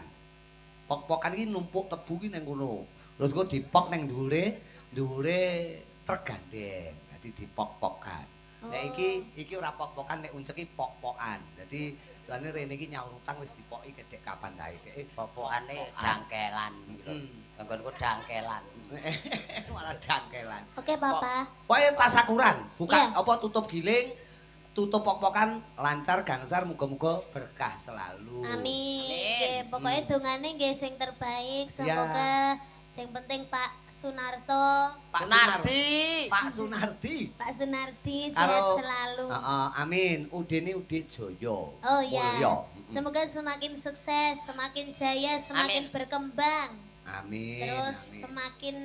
Pok-pokan iki numpuk tebu ki ning kono. Terus kok dipok ning dhuwure, dhuwure truk gandeng. Dadi dipok-pokan. Oh. Nek iki ora pok-pokan, nek uncek iki pok-pokan. Dadi soalnya rene iki nyaur utang wis dipoki kedek kapan kae dek. Pok-pokane dangkelan iki lho. Nggonku dangkelan. Malah dangkelan. Oke, Papa. Pokoke tasakuran, buka apa tutup giling, tutup pok-pokan, lancar gangsar, muga-muga berkah selalu. Amin. Nggih, pokoke dongane nggih sing terbaik, semoga sing penting Pak Sunarto, Pak Sunardi. Pak Sunardi. Pak Sunardi sehat selalu. Heeh, amin. Udene Ude Jaya. Oh ya. Semoga semakin sukses, semakin jaya, semakin berkembang. Amin. Terus amin. Semakin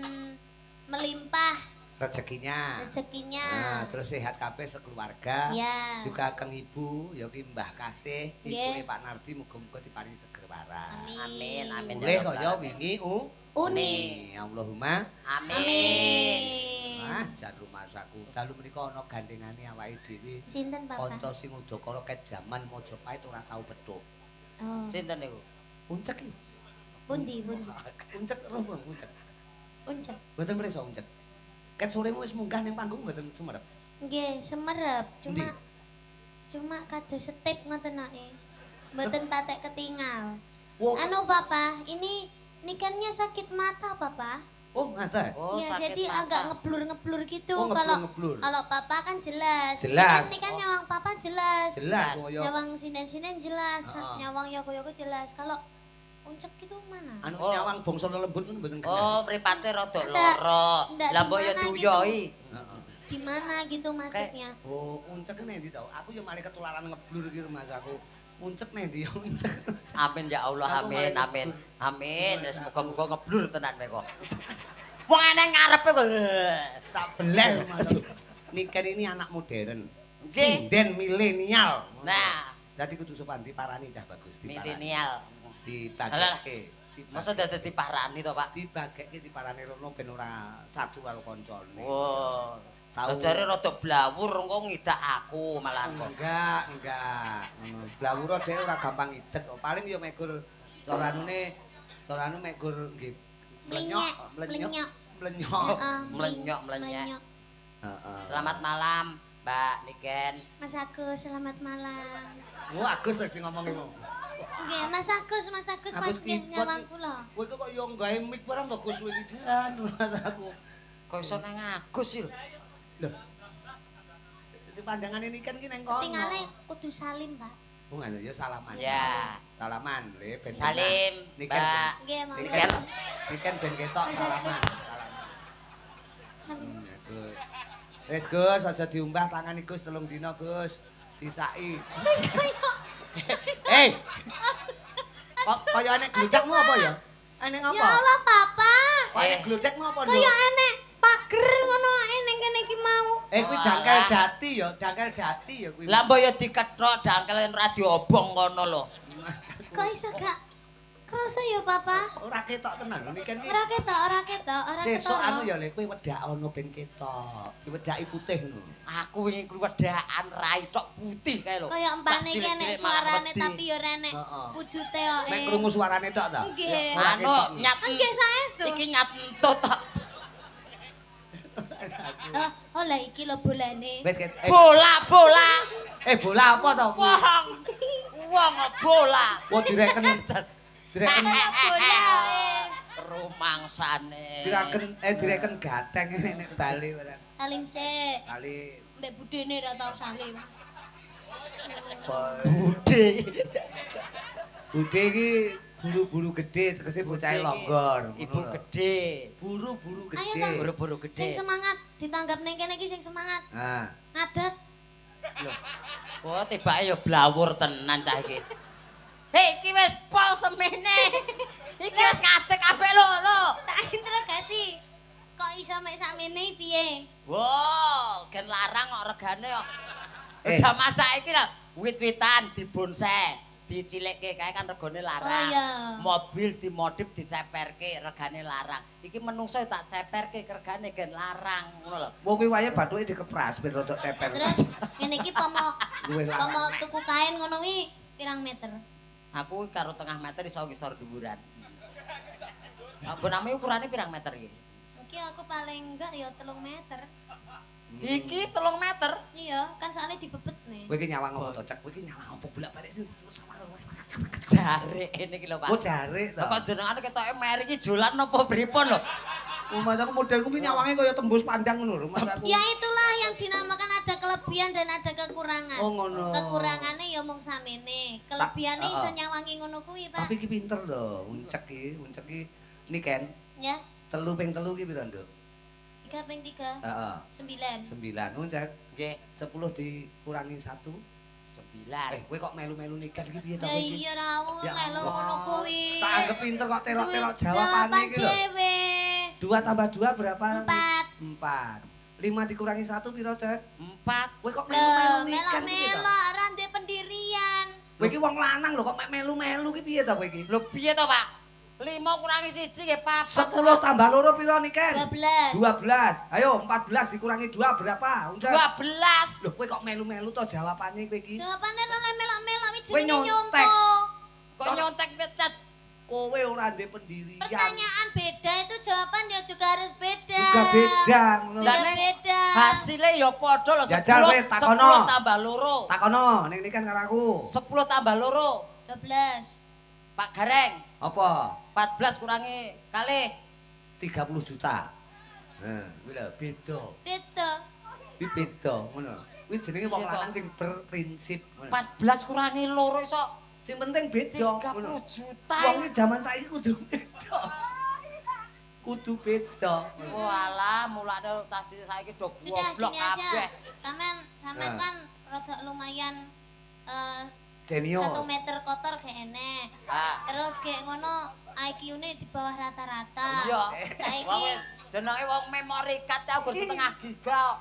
melimpah rezekinya. Rezekinya. Nah, terus sehat kabeh sekeluarga. Ya. Juga keng ibu, ya ki Mbah Kasih, ibune Pak Nardi muga-muga diparingi seger waras. Amin. Amin. Mulih kaya wingi uni. Allahumma amin. Ah, jan rumasaku. Dalu menika ana gandengane awake dhewe. Sinten, Bapak? Kanca sing udakara ket jaman Majapahit ora tau petuk. Oh. Sinten niku? Uncek iki. Pundi, pundi? Uncek roh uncek. Uncek. Mboten pirsa uncek. Ket soremu wis munggah ning panggung mboten sumerep. Nggih, semerep. Cuma kados setip ngoten ake. Mboten patek ketingal. Wow. Anu Papa, ini nikennya sakit mata, Papa. Oh, ngaten. Oh, ya, sakit jadi mata. Agak ngeblur-ngeblur gitu. Oh, ngeblur-ngeblur. Kalau Papa kan jelas. Jelas. Ini kan nyawang Papa jelas. Jelas. Nyawang sinden-sinden jelas, nyawang yogo-yogo jelas. Kalau uncek itu mana? Anu nyawang bangsa lelembut kan mboten kenal. Oh, mripate rada lara. Lah mbok ya diuyoi. Heeh. Di mana gitu maksudnya? Oh, uncek nek ndi to? Aku ya mari ketularan ngeblur iki rumahku. Uncek nek ndi uncek. Amin ya Allah, amin, amin. Amin. Wis muga-muga ngeblur tenan kowe kok. Wong eneng ngarepe kok. Tak beleh rumahku. Niken ini anak modern. Nggih. Sinden milenial. Nah, dadi kudu sopan diparani cah bagus diparani. Milenial. Dibageke. Masa dadi diparani to, Pak? Dibageke diparani rono ben ora satu karo kancane. Wah. Tau jare rada blawur engko ngidak aku malah kok. Enggak. Ngono. Blawur dhek ora gampang ngidek kok. Paling ya megur caranune megur nggih mlenyok. Mlenyok. Heeh. Selamat malam, Mbak Niken. Mas Agus, selamat malam. Wah, Agus sing ngomong iku. Nggih, Mas Agus, Mas nyawang kula. Kowe kok yo gawe mic barang to Gus kowe iki. Mas aku. Kok iso nang Agus sih lho. Lho. Sing pandangane Niken ki nang kono. Tingale kudu salim, Pak. Oh, ngono ya salaman. Ya. Salaman, le ben. Salim, Mbak. Nggih, monggo. Niken. Niken ben ketok salaman. Salaman. Gus. Wis Gus, aja diumbah tangan Gus 3 dina Gus. Disaki. Hei. Kok kaya enek gludekmu apa ya? Enek apa? Ya Allah, Papa. Kok enek gludekmu apa, Nduk? Kaya enek pager ngono ae ning kene iki mau. Kuwi dangkel jati ya, dangkel jati ya kuwi. Lah mbok ya dikethok dangkel ora diobong kono lho. Kok iso gak krasa ya, Papa? Ora ketok tenan lho Niken iki. Ora ketok, ora ketok. Sesuk anu ya le kowe wedak ana ben ketok. Diwedaki putih ngono. Aku wingi kuwi wedakan rai tok putih kae lho. Kaya empane iki enek suarane tapi ya ora enek wujute kok. Mek krungu suarane tok ta? Nggih. Anu nyat. Nggih saestu. Iki nyat entut tok. Oh lah iki lho bolane. Wis bola. Bola apa to? Wong bola. Wah direken. Direken bola. Rumangsane. Direken gateng nek bali ora. Salim sik. Salim. Mbek budene ora tau salim. Bude. Bude iki buru-buru gede tegese bocahe longgor. Ibu gede. Buru-buru gede. Buru-buru gede. Sing semangat ditanggap ning kene iki sing semangat. Nah. Ngadeg. Lho. Oh, tibake ya blawur tenan cah iki. Hei, iki wis pol semene. Iki wis ngadeg kabeh lho, lho. Tak interogasi. Kok iso mek sakmene piye? Wow, gen larang kok regane kok. Jaman saiki lho, wit-witan dibonsai. Dicilekke kae kan regane larang. Oh iya. Mobil dimodif diceperke regane larang. Iki menungso ya tak ceperke regane gen larang ngono lho. Wong kuwi wayahe bathuke dikepras ben rada ceper. Terus ngene iki pomo Luwih larang. pomo tuku kain ngono kuwi pirang meter? Aku karo tengah meter iso ngisor dhuwuran. Ampun ame ukurane pirang meter iki? Iki aku paling enggak ya 3 meter. Iki 3 meter. Iya, kan soalnya dibebet nih. Kowe iki nyawang apa to, Cek? Kowe iki nyawang apa bolak-balik sing sawang. Jarik ini iki lho, Pak. Oh, jarik to. Kok jenengane ketoke meri iki jolan apa pripun lho? Mas aku modelku ki nyawange kaya tembus pandang ngono lho, Mas aku. Ya itulah yang dinamakan ada kelebihan dan ada kekurangan. Oh ngono. Kekurangannya ya mung samene. Kelebihane iso nyawangi ngono kuwi, Pak. Tapi iki pinter lho, uncek iki, uncek iki niken. Ya. 3 ping 3 ki piro, Nduk? 3 ping 3. Heeh. 9. 9. Uncek. Nggih, 10 dikurangi 1. 9. Kowe kok melu-melu niken iki piye to Ya kowe iki? iya ra oleh lho ngono kuwi. Tak anggap pinter kok terok-terok jawabane iki lho. Dhewe. 2 tambah 2 berapa? 4. 4. 5 dikurangi 1 piro, Cek? 4. Kowe kok Lho, melu-melu niken iki piye to? melok-melok ora ndek pendirian. Kowe iki wong lanang lho kok mek melu-melu ki piye to kowe iki? Lho piye to, Pak? 5 kurangi 1 nggih 4. 10 tambah 2 piro niken? 12. 12. Ayo 14 dikurangi 2 berapa? Uncek. 12. Lho kowe kok melu-melu to jawabane kowe iki? Jawabane ora melok-melok iki Kowe jenenge nyontek. nyontoh. Kok nyontek pecat? Kowe ora ndek pendirian. Pertanyaan beda itu jawaban ya juga harus beda. Juga beda ngono. Lah, Juga Nek, beda. Hasilnya ya padha lho 10. Jajal kowe takono. 10 tambah 2. Takono ning niken karo aku. 10 tambah 2. 12. Pak Gareng, Apa? 14 kurangi kalih 30 juta. Heh, kuwi lho beda. Beda. Kuwi beda ngono. Kuwi jenenge wong Iya toh. lanang sing berprinsip ngono. 14 kurangi 2 iso Sing penting beda 30 ngono. juta. Wong iki jaman saiki kudu beda. Kudu beda. Walah, mulane cah cilik saiki do Sudah goblok gini aja. kabeh. Sampean sampean Nah. kan rada lumayan Jenius. 1 meter kotor gak enek. Ah, Terus kayak ngono IQ-ne di bawah rata-rata. iya. Saiki Wong wis jenenge wong memory card aku setengah giga.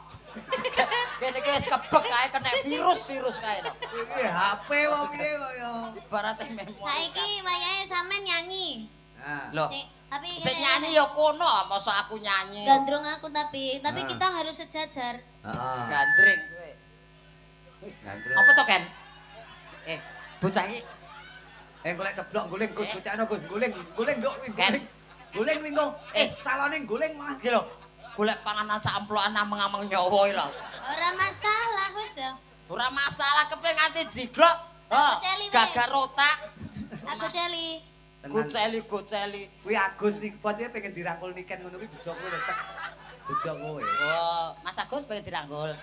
Kene iki wis kebek kae kena virus-virus kae lho. Iki HP wong piye kok ya. Ibarate memory. saiki wayahe sampean nyanyi. Nah. Lho, Sik, tapi sing nyanyi ya kono, mosok aku nyanyi. Gandrung aku tapi Nah. kita harus sejajar. Heeh. Gandring kowe. Gandrung. Apa to, Ken? Bocah iki Golek ceblok guling Gus, gocekno Gus, guling, guling nduk kuwi Ken. guling. Guling kuwi engko. Salone guling malah. iki lho, golek panganan sak amplokan ameng-ameng nyawa iki lho. Ora masalah wis ya. Ora masalah kepen nganti jiglok. Oh, celi wis. gagal otak. Aku celi. Tenan. Goceli goceli. Kuwi Agus Nikbot iki pengen dirangkul Niken ngono kuwi bejo kowe lho, Cek. Bejo kowe. Oh, Mas Agus pengen dirangkul.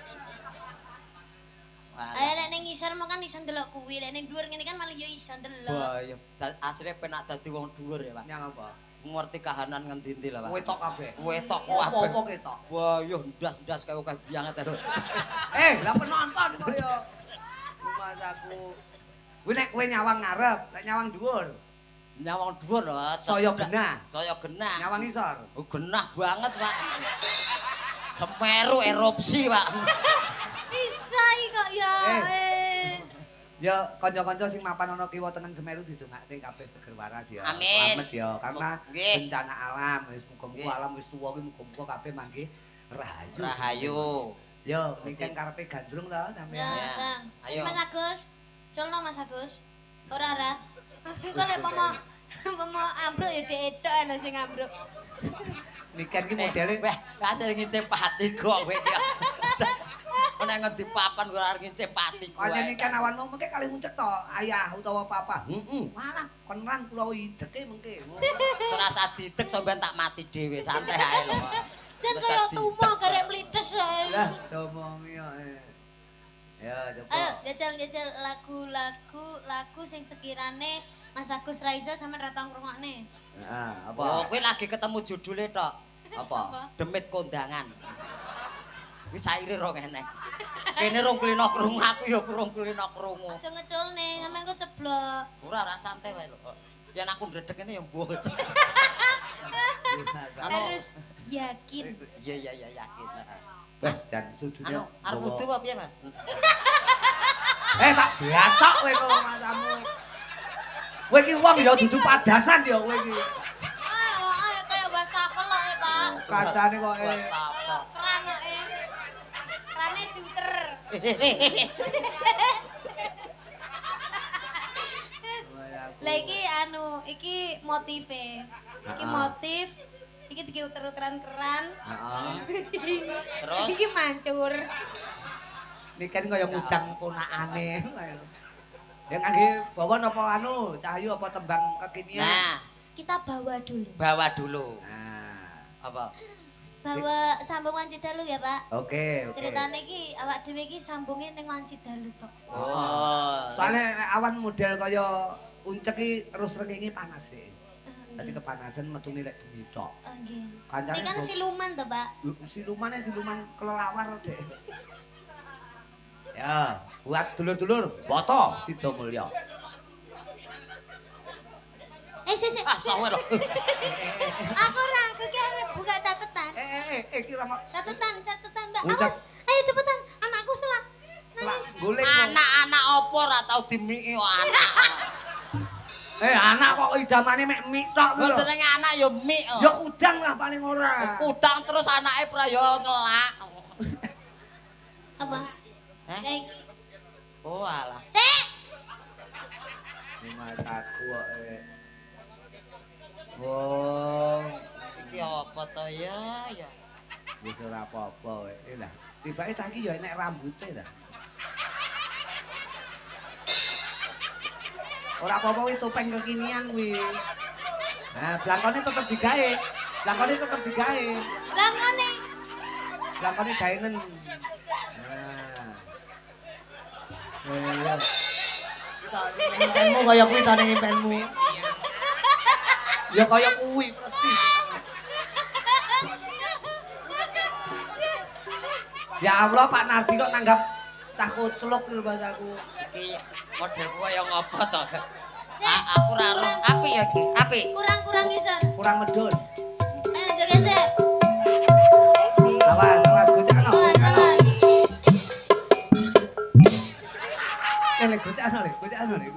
Wah. Ayo lek ning ngisor mau kan iso ndelok kuwi, lek ning dhuwur ngene kan malah yo iso ndelok. Wah, iya. Asline penak dadi wong dhuwur ya, Pak. Nyang apa? Ngerti kahanan ngendi-endi lho, Pak. Wetok kabeh. Wetok kabeh. Apa-apa ketok. Wah, yo ndas-ndas kaya akeh banget lho. Lah penonton kok ya. Mas aku. Kuwi nek kowe nyawang ngarep, nek nyawang dhuwur, Nyawang dhuwur lho. saya genah. Saya genah. Nyawang isor. Oh, genah banget, Pak. Semeru erupsi, Pak. Bisa iki kok ya. Ya kanca-kanca sing mapan ana kiwa tengen Semeru didongakne kabeh seger waras ya. Amin. Slamet ya karena Nggih. bencana alam wis muga-muga Nggih. alam wis tuwa kuwi muga-muga kabeh manggih rahayu. Rahayu. Yo niken karepe gandrung to sampean. Ya, Ya. Kang. Ayo. Mas Agus, culno Mas Agus. Ora ora. Engko lek pomo ambruk ya dhek ethok ana sing ambruk. Niken ki modele Wah, hasil ngincim pati kok kowe iki. Nek ngendi papan ora arep ngincim pati kowe. Pancen niken awanmu mengke kali uncek to ayah utawa papa. Heeh. Walah kon rang kula ideke mengke. Ora usah didek sampean tak mati dhewe santai ae lho. Jan kaya tumo garek mlites ae. Lah domongi kok. Ya coba. Ayo jajal-jajal lagu-lagu lagu sing sekirane Mas Agus ra iso sampean ra tau ngrungokne. Heeh, apa? Oh, kowe lagi ketemu judule tok. Apa? Demit kondangan. Wis saire rong enek. Kene rong kulino krungu, aku ya rong kulino krungu. Aja ngeculne, sampean kok ceblok. Ora ora santai wae lho. Yen aku ndredeg ngene ya mbuh. Anu, Harus yakin. Iya iya iya yakin. Wes jan sujudnya. Anu arep wudu apa piye, Mas? Tak blacok kowe kok masamu. Kowe iki wong ya dudu padasan ya kowe iki. Ah, kaya wastafel kok, Pak. Kacane kok Wastafel. Kaya keran kok. Kerane diuter. Lah iki anu, iki motife. Iki motif, iki dike uter-uteran keran. Heeh. Terus Iki mancur. Niki kan kaya ngudang ponakane. Ya ngangge bawa napa anu, Cahyu apa tembang kekinian? Nah, Kita bawa dulu. bawa dulu. Nah. Apa? Bawa sambung wanci dalu ya, Pak. Oke, oke. Ceritane iki awak dhewe iki sambunge ning wanci dalu tok. Oh. Soale nek awan model kaya uncek iki terus srengenge panas sih. Dadi kepanasan metune lek bengi tok. Oh, nggih. Kancane Ini kan siluman to, Pak. Silumane siluman kelelawar, Dek. Ya, buat dulur-dulur, Boto Sidomulyo. Eh, sik sik. Ah, sawe lho. Aku ora, aku ki arep buka catatan. Iki ora Catatan, catatan, Mbak. Ucap. Awas, ayo cepetan, anakku selak. Nangis. golek. kok. Anak-anak opo ora tau dimiki kok anak. Anak kok idamane mek mik tok kuwi Kok lho. jenenge anak ya mik. kok. Ya kudang lah paling ora. Kudang terus anake pra ya ngelak. Apa? Eh? Lah iki. Oh alah. Sik. Mataku kok. Wong, Iki apa to ya? Ya. wis ora apa-apa kowe. Lah, tibake cah iki ya enek rambute ta. Ora apa-apa kuwi topeng kekinian kuwi. Nah, blangkone tetep digawe. Blangkone tetep digawe. Blangkone. Blangkone gaenen. Nah. Iya. Kita impenmu kaya kuwi ta ning impenmu. Ya kaya kuwi persis. Ya Allah Pak Nardi kok nanggap cah koclok lho Mas aku. Iki modelku kaya ngopo to? Aku ora ro. Apik ya iki. Apik. Kurang-kurang isor. Kurang medun. Ayo joget sik. Awas, awas gocekno. Awas, awas. Lek gocekno lek, gocekno lek.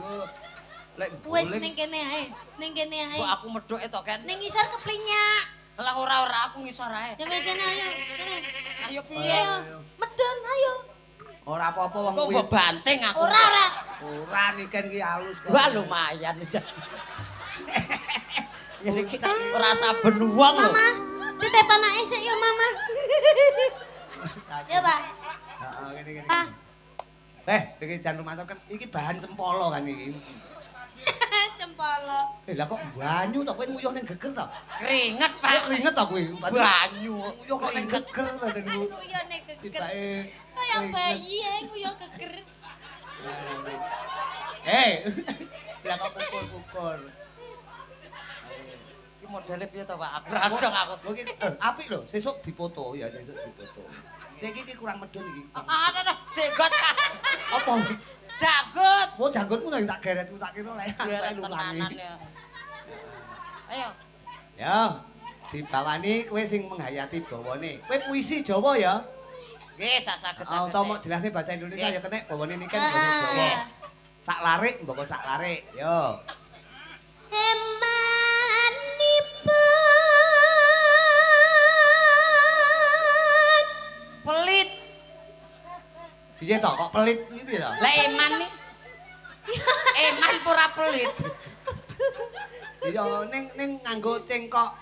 Lek Wis ning kene ae, ning kene ae. Kok aku medhoke to, Ken? Ning ngisor keplinyak. Lah ora aku ngisor ae. Ya wis kene ayo, kene. Ayo piye? Ayo, medun ayo. Ora apa-apa wong Kok kuwi. mbok banting aku. Ora ora. Ora niken ki halus kok. Wah lumayan. Ngene iki ora saben wong lho. Mama, titip anake sik ya Mama. Ya, Pak. Heeh, ngene ngene. Ah. Iki jan rumah kan iki bahan cempolo kan iki. Cempolo. Lah kok banyu to kowe nguyuh ning geger to? Keringet, Kok Pak. keringet to kuwi? Banyu. Nguyuh kok ning geger badanmu. Nguyuh ning geger. Tibake Kaya bayi ae nguyuh geger. Lah kok pukul-pukul. Iki modele piye to, Pak? Aku ora dong aku. Lho iki apik lho, sesuk dipoto ya, sesuk dipoto. Cek iki kurang medun iki. Ah, nah, jenggot. Apa? Janggut. Oh, janggutmu lho tak geretku tak kira lek Geret lulangi. tenanan ya. Ayo. Ya, dibawani kowe sing menghayati bawane. Kowe puisi Jawa ya? Nggih, sak saged-saged. Ah, utawa mok jelasne bahasa Indonesia ya kenek bawane niki kan basa Jawa. Sak larik mboko sak larik. Yo. Emanipun Pelit. Piye to kok pelit kuwi piye to? Lah eman nih. Eman pura pelit. Iya ning ning nganggo cengkok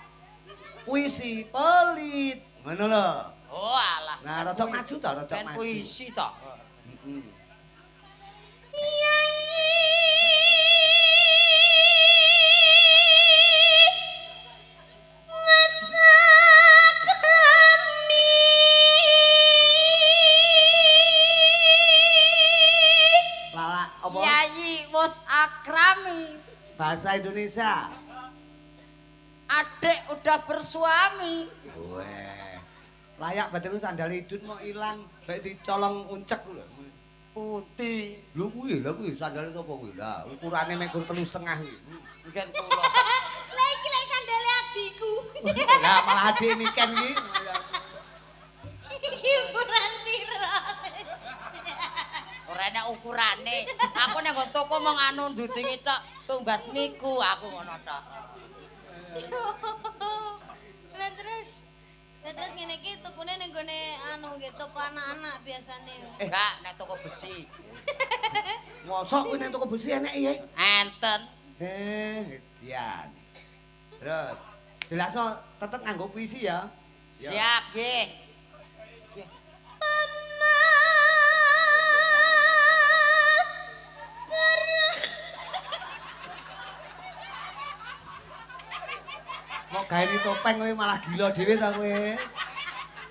puisi pelit. Ngono lho. Oh alah. Nah, rada maju to, rada Ben maju. puisi to. Heeh. Yai Masakrami Lala apa? Yayi wis akrami. Bahasa Indonesia. Adik udah bersuami. Weh. Layak batin sandal idun mau ilang, baik dicolong uncek lho. Putih. Lho kuwi lho kuwi sandale sapa kuwi? Lah ukurane mek gur 3,5 kuwi. Mungkin kula. Lah iki lek sandale adikku. Lah malah adik niken iki. Iki ukuran piro? Ora enak ukurane. Aku nang nggon toko mong anu ndudingi tok. Tumbas niku aku ngono tok. Lah terus ngene iki tukune ning gone anu nggih toko anak-anak biasane. Enggak, nek toko besi. Mosok kuwi ning toko besi enek ya? Enten. Dian. Terus jelasno tetep nganggo puisi ya. Siap nggih. Mau gawe topeng kowe malah gila dhewe ta kowe.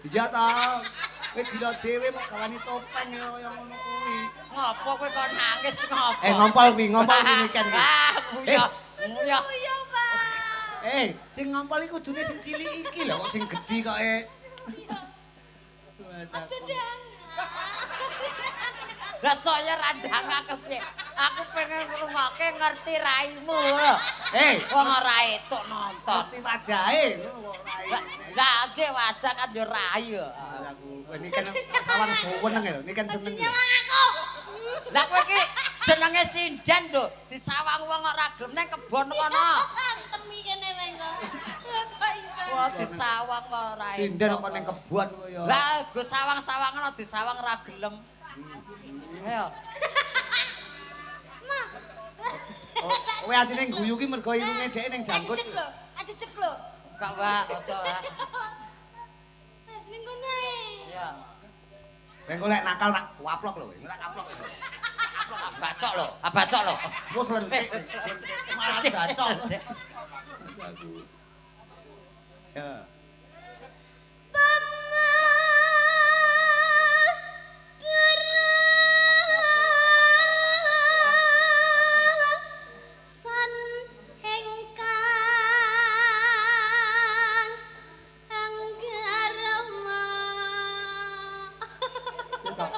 Iya ta. Kowe gila dhewe mau gawani topeng kaya ngono kuwi. Ngopo kowe kok nangis ngopo? Ngompol kuwi, ngompol kuwi Niken kuwi. Ah, nguyah. Nguyah. Iya, Pak. Sing ngompol iki kudune sing cilik iki lho kok sing gedhi kok e. Aja ndang. Lah saya randang aku piye? Aku pengen ngrungokke ngerti raimu lho. Wong ora etuk nonton. Ngerti wajahe ngono kok rai. Lah nggih wajah kan yo rai yo. Aku kowe niki kan sawang seneng lho, niki kan seneng. Aku. Lah kowe iki jenenge sinden lho, disawang wong ora gelem nang kebon kono. Temi kene wae kok. Kok iso. Wah disawang ora etuk. Sinden kok ning kebon kowe yo. Lah go sawang-sawangan disawang ora gelem. Ayo. Kowe asline guyu ki mergo irunge dhek ning janggut. Acecek lho, acecek lho. Gak wae, aja wae. Ning kono ae. Iya. Kowe engko lek nakal tak waplok lho kowe. Tak aplok kowe. Tak bacok lho, tak bacok lho. Wes lentik. Malah bacok. Ya.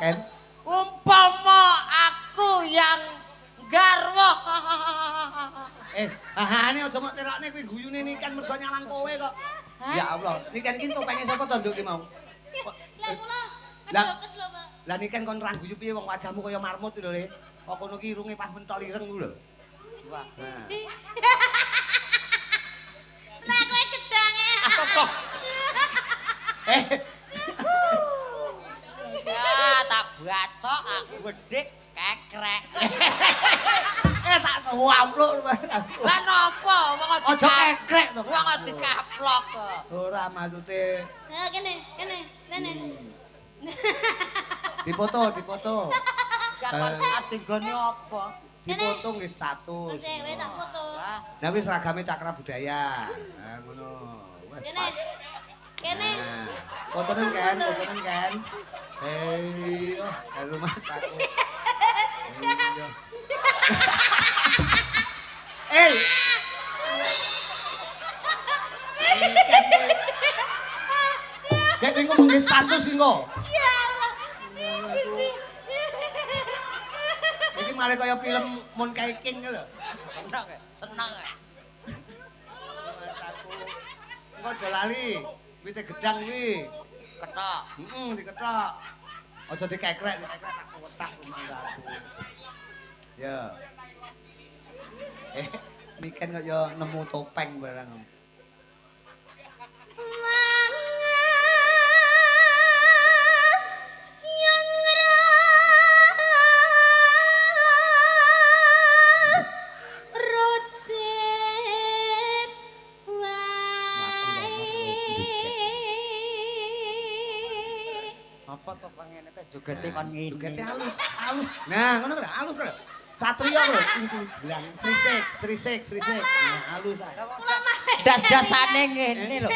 Ken. Umpama aku yang garwa. Hahane aja mok terokne kuwi guyune Niken mergo nyawang kowe kok. Ya Allah, Niken iki topenge sapa to nduk ki mau? Lah kula ngejokes lho, Pak. Lah Niken kon ra guyu piye wong wajahmu kaya marmut lho, Le. Kok kono ki irunge pas mentol ireng ku lho. Wah. Lah kowe gedange. Ya tak bacok aku wedhik kekrek. Tak suampluk. Lah napa wong aja kekrek to. Wong dikaplok kok. Ora maksude. Ha kene, kene, rene. Dipoto, dipoto. Ya kok ati nggone apa? Dipoto nggih status. Wis wis tak foto. Lah wis seragame Cakra Budaya. Nah ngono. Kene. Kene. Fotonen kan, fotonen kan. Iya, karo Mas aku. Iya. Dek engko mung status engko. Ya Allah. Gusti. Iki malah kaya film Moon King lho. Seneng, seneng. Mas aku. Engko aja lali. Wite gedang kuwi. Ketok. Heeh, diketok. Aja dikekrek, dikekrek tak wetak rumangsaku. Ya. Niken kok ya nemu topeng barang. Apa to pengene kok jogete kon ngene. Jogete halus, halus. Nah, ngono lho, halus lho. Satria lho, bilang srisik, srisik, srisik. Nah, halus ae. Das-dasane ngene lho.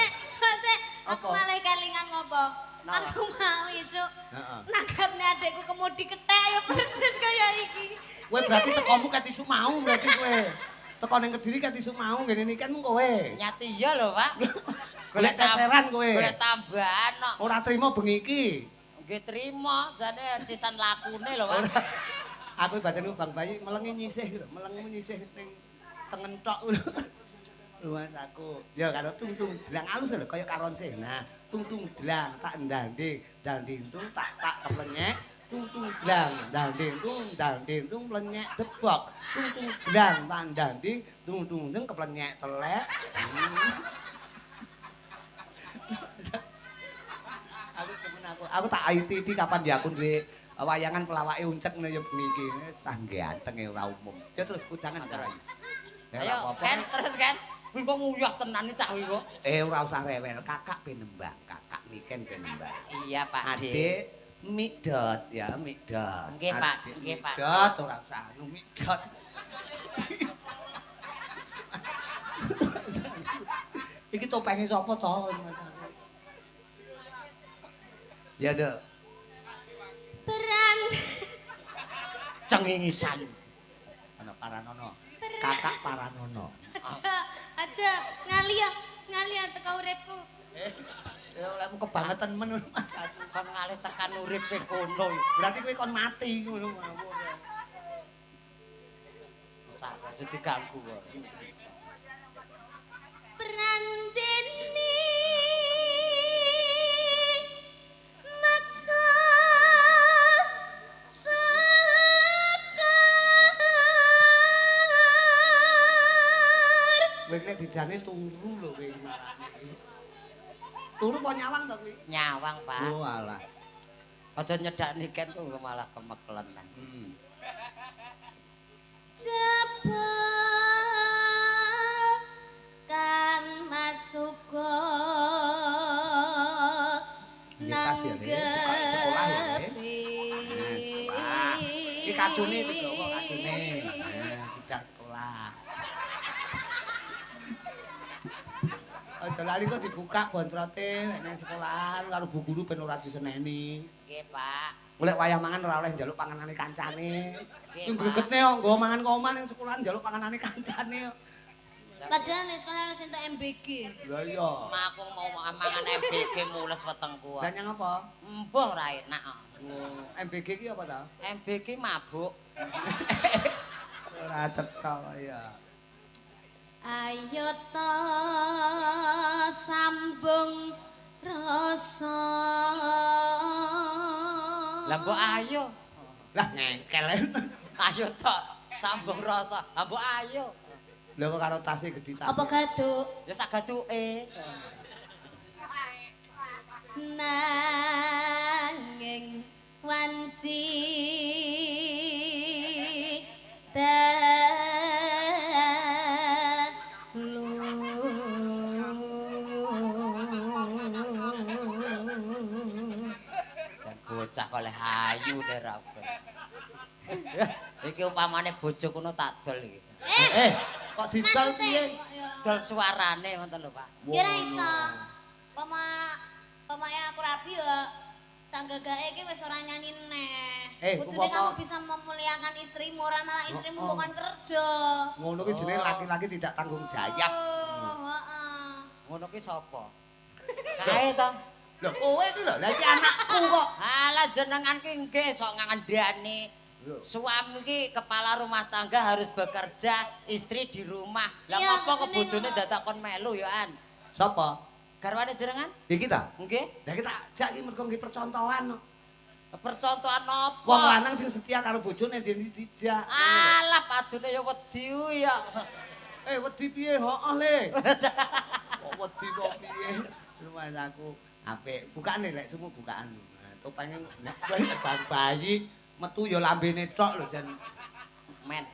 Aku malah kelingan ngopo? Aku mau isuk. Heeh. Nanggapne adekku kemudi kethek ya persis kaya iki. Kowe berarti tekomu ket isuk mau berarti kowe. Teko ning Kediri ket isuk mau ngene iki kan mung kowe. Nyati iya lho, Pak. Golek ceceran kowe. Golek tambahan kok. Ora trimo bengi iki. Nggih trimo, jane sisan lakune lho, Pak. Aku batin Bang Bayi melengi nyisih lho, melengmu nyisih ning tengen tok lho. Luwes aku. Ya karo tung-tung dlang alus lho kaya karon sih. Nah, tung-tung dlang tak ndande, danding tung tak tak keplenyek, Tung tung dlang danding tung danding tung plenyek debok. Tung tung dlang tandanding tung tung deng keplenyek telek. Aku demen aku. Aku tak ITT kapan ya aku duwe wayangan pelawake uncek ngene ya bengi iki. Sah gantenge ora umum. Ya terus kudangan karo ayu. Ayo, Ken, terus Ken. Kuwi kok nguyah tenan cah kuwi kok. Ora usah rewel, kakak ben nembang, kakak Niken ben nembang. Iya, Pak. Adik Mikdot ya, Mikdot. Nggih, Pak. Nggih, Pak. Mikdot ora usah anu Mikdot. Iki topenge sapa to? Ya, Dok. Peran Cengingisan. Ana Paranono. Kakak Paranono. Aja ngali ya, ngali ya teko uripku. Ya olehmu kebangetan men Mas aku. Kon ngalih tekan uripe kono. Berarti kowe kon mati ngono mawon. Sak aja diganggu kok. Prandene maksa sekar. Kowe nek dijane turu lho kowe marane. Turu apa nyawang to kuwi? Nyawang, Pak. Oh alah. Aja nyedak Niken kok malah kemeklenan. Jebul kang masuka Nang ya, Le. Sekolah ya, Le. Nah, sekolah. Iki kacune digawa kacune. Nah, bidang sekolah. Aja lali kok dibuka bontrote nek nang sekolahan karo bu guru ben ora diseneni. Nggih, Pak. Golek wayah mangan ora oleh njaluk panganane kancane. Nggih, Sing gregetne kok nggawa mangan kok omah ning sekolahan njaluk panganane kancane. Padahal nek sekolah harus entuk MBG. Lah iya. Aku mau mangan MBG mules wetengku. Lah nyang apa? Embuh ora enak. Oh, MBG ki apa ta? MBG mabuk. Ora cetha ya. Ayo ta sambung rasa. Lah mbok ayo. Lah ngengkel. Ayo tok sambung rasa. Lah mbok ayo. Lha kok karo tase gedhi tas. Apa gaduk? Ya sak gaduke. Nanging wanci dalu. Jan bocah kok oleh ayu nek ra. Iki umpamane bojo kono tak dol iki. Kok didol piye? Dol suarane ngoten lho, Pak. Ya ora iso. Pamake aku rabi ya sanggagake iki wis ora nyanyi neh. Kudune kamu bisa memuliakan istrimu, ora malah istrimu bukan kerja. Ngono ki jenenge laki-laki tidak tanggung jawab. Heeh. Ngono ki sapa? Kae to. Lho kowe iki lho, lha iki anakku kok. Alah jenengan ki nggih sok ngandani. Suami ki kepala rumah tangga harus bekerja, istri di rumah. Lah ngopo kok bojone dadak kon melu ya an? Sapa? Garwane jenengan? Iki ta? Nggih. Lah iki tak jak iki mergo nggih percontohan kok. Percontohan apa? Wong lanang sing setia karo bojone dene dijak. Alah padune ya wedi ya. Wedi piye? Heeh le. Kok wedi kok piye? Lumayan aku apik. Bukane lek sumu bukaan. Topenge nek bayi metu ya lambene tok lho jan. Men.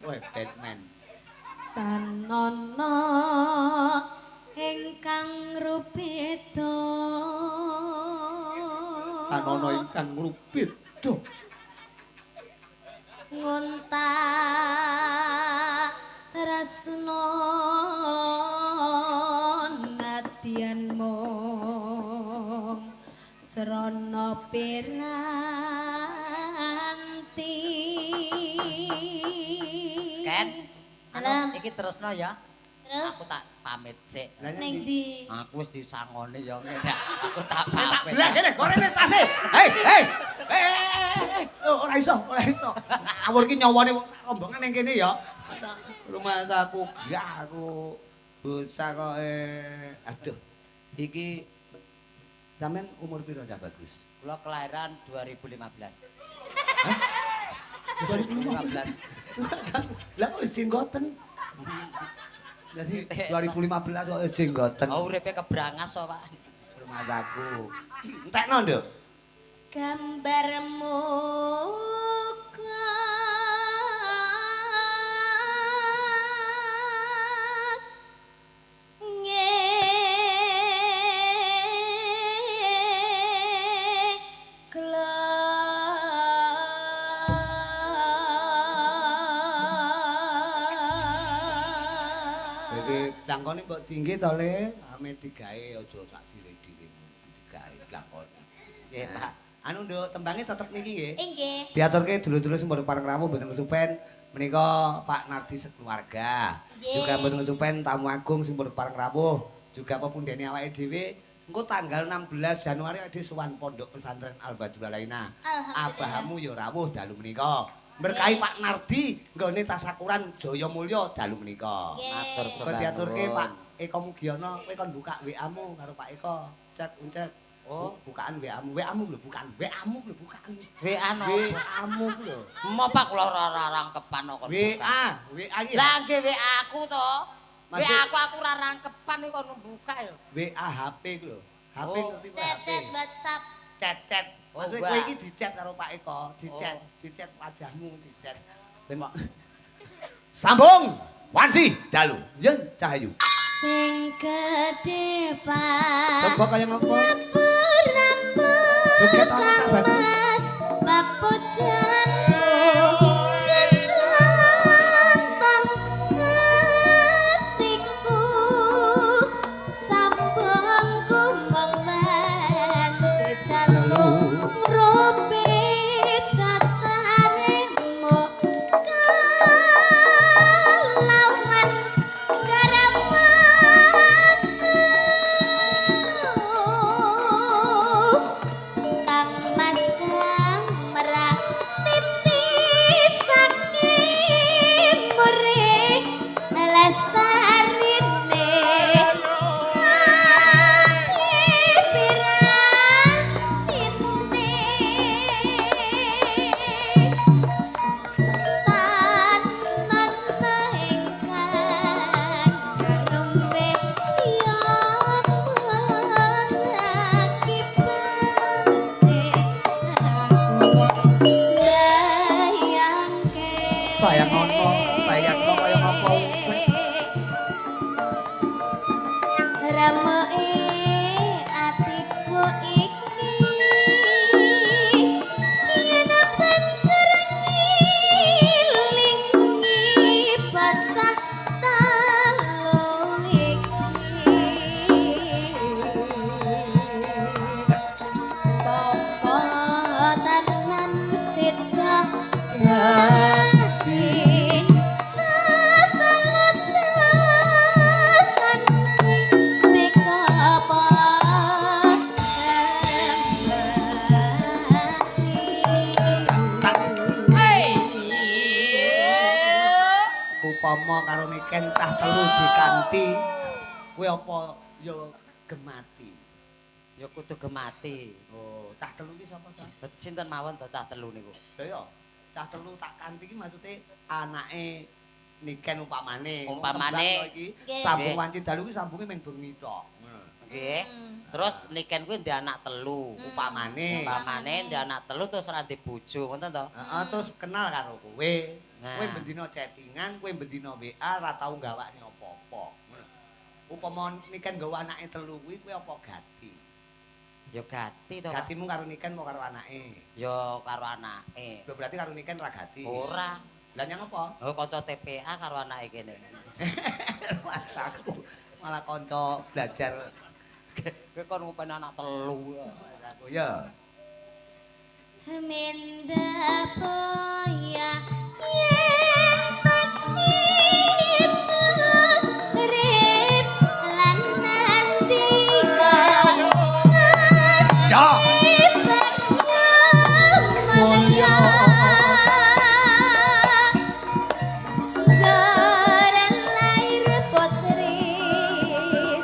Weh Batman. Tanono ingkang rubeda. Tanono ingkang rubeda. Ngontak tresno nadyan mung srana piranti. Ken, anu iki terusno ya. Terus? Aku tak pamit sik. Ning ndi? Aku wis disangoni ya ngene. Aku tak pamit. Lah kene gorene tase. Hei, hei. Hei. Ora iso, ora iso. Ngawur iki nyawane wong sak rombongan ning kene ya. Rumah saku gak aku bocah kok aduh. Iki Sampeyan umur piro Cah Bagus? Kula kelahiran 2015. Hah? 2015. Lah kok wis jenggoten? Jadi 2015 kok wis jenggoten. Oh, uripe kebrangas kok, Pak. Rumasaku. Entekno, Nduk. Gambarmu Iki blangkone mbok tinggi to, Le? Ame digawe aja sak sire dhewe. Digawe blangkone. Nggih, Pak. Anu, Nduk, tembange tetep niki nggih. Inggih. Diaturke dulur-dulur sing padha pareng rawuh mboten kesupen menika Pak Nardi sekeluarga. Juga mboten kesupen tamu agung sing padha pareng rawuh, juga pepundhene awake dhewe. Engko tanggal 16 Januari awake dhewe sowan Pondok Pesantren Al Badrul Alaina. Abahamu ya rawuh dalu menika. Berkahi Pak Nardi nggone tasakuran Jaya Mulya dalu menika. Matur Kok diaturke Pak Eko Mugiono, kowe kon buka WA-mu karo Pak Eko. Cek uncek. Oh. Bukaan WA-mu, WA-mu lho bukaan, WA-mu lho bukaan. WA no. WA-mu lho. Mo Pak kula ora rangkepan kok. WA, WA iki. Lah nggih WA aku to. WA aku ora rangkepan iki kon buka ya. WA HP ku lho. HP ngerti HP. Chat WhatsApp. Chat-chat. Maksudnya kowe iki di-chat karo Pak Eko, di-chat, di-chat wajahmu, di-chat. Ben Sambung wanci dalu. Yen Cahayu. Sing gedhe Pak. Coba kaya ngopo? Rambut Joget ana Cak Bagus. Papujanku jejantong atiku sambungku mung wanci dalu ngropi dasaremu kalawan karamanku Kang Mas kang merah titisake murid lestarine ati piratine tanan ingkang karumbe ya mengakibate aku bayangke. Bayang ngono, bayangno kaya ngopo. Rameke atiku iki yen pancen ngilingi bocah telu iki Popo tenan sida dadi catelatan Upama karo Niken cah telu dikanti, kowe apa ya gemati? Ya kudu gemati. Oh, cah telu iki sapa to? Sinten mawon to cah telu niku? Lah ya, cah telu tak kanti iki maksude anake Niken upamane. Umpamane. Iki sambung wanci dalu iki sambunge ming bengi tok. Nggih. Terus Niken kuwi ndek anak telu. Upamane. Upamane ndek anak telu terus ora ndek bojo, ngoten to? Heeh, terus kenal karo kowe. Kowe bendina chattingan, kowe bendina WA ora tau gawakne apa-apa. Ngono. Upama Niken nggawa anake telu kuwi kowe apa gati? Ya gati to, Pak. Gatimu karo Niken apa karo anake? Ya karo anake. Lho berarti karo Niken ora gati. Ora. Lah nyang apa? Oh kanca TPA karo anake kene. Mas aku malah kanca belajar. Kowe kon ngupeni anak telu. Aku ya. Minda boya yen tasih urip lan nandika Ya. Mulya Jaran lair putri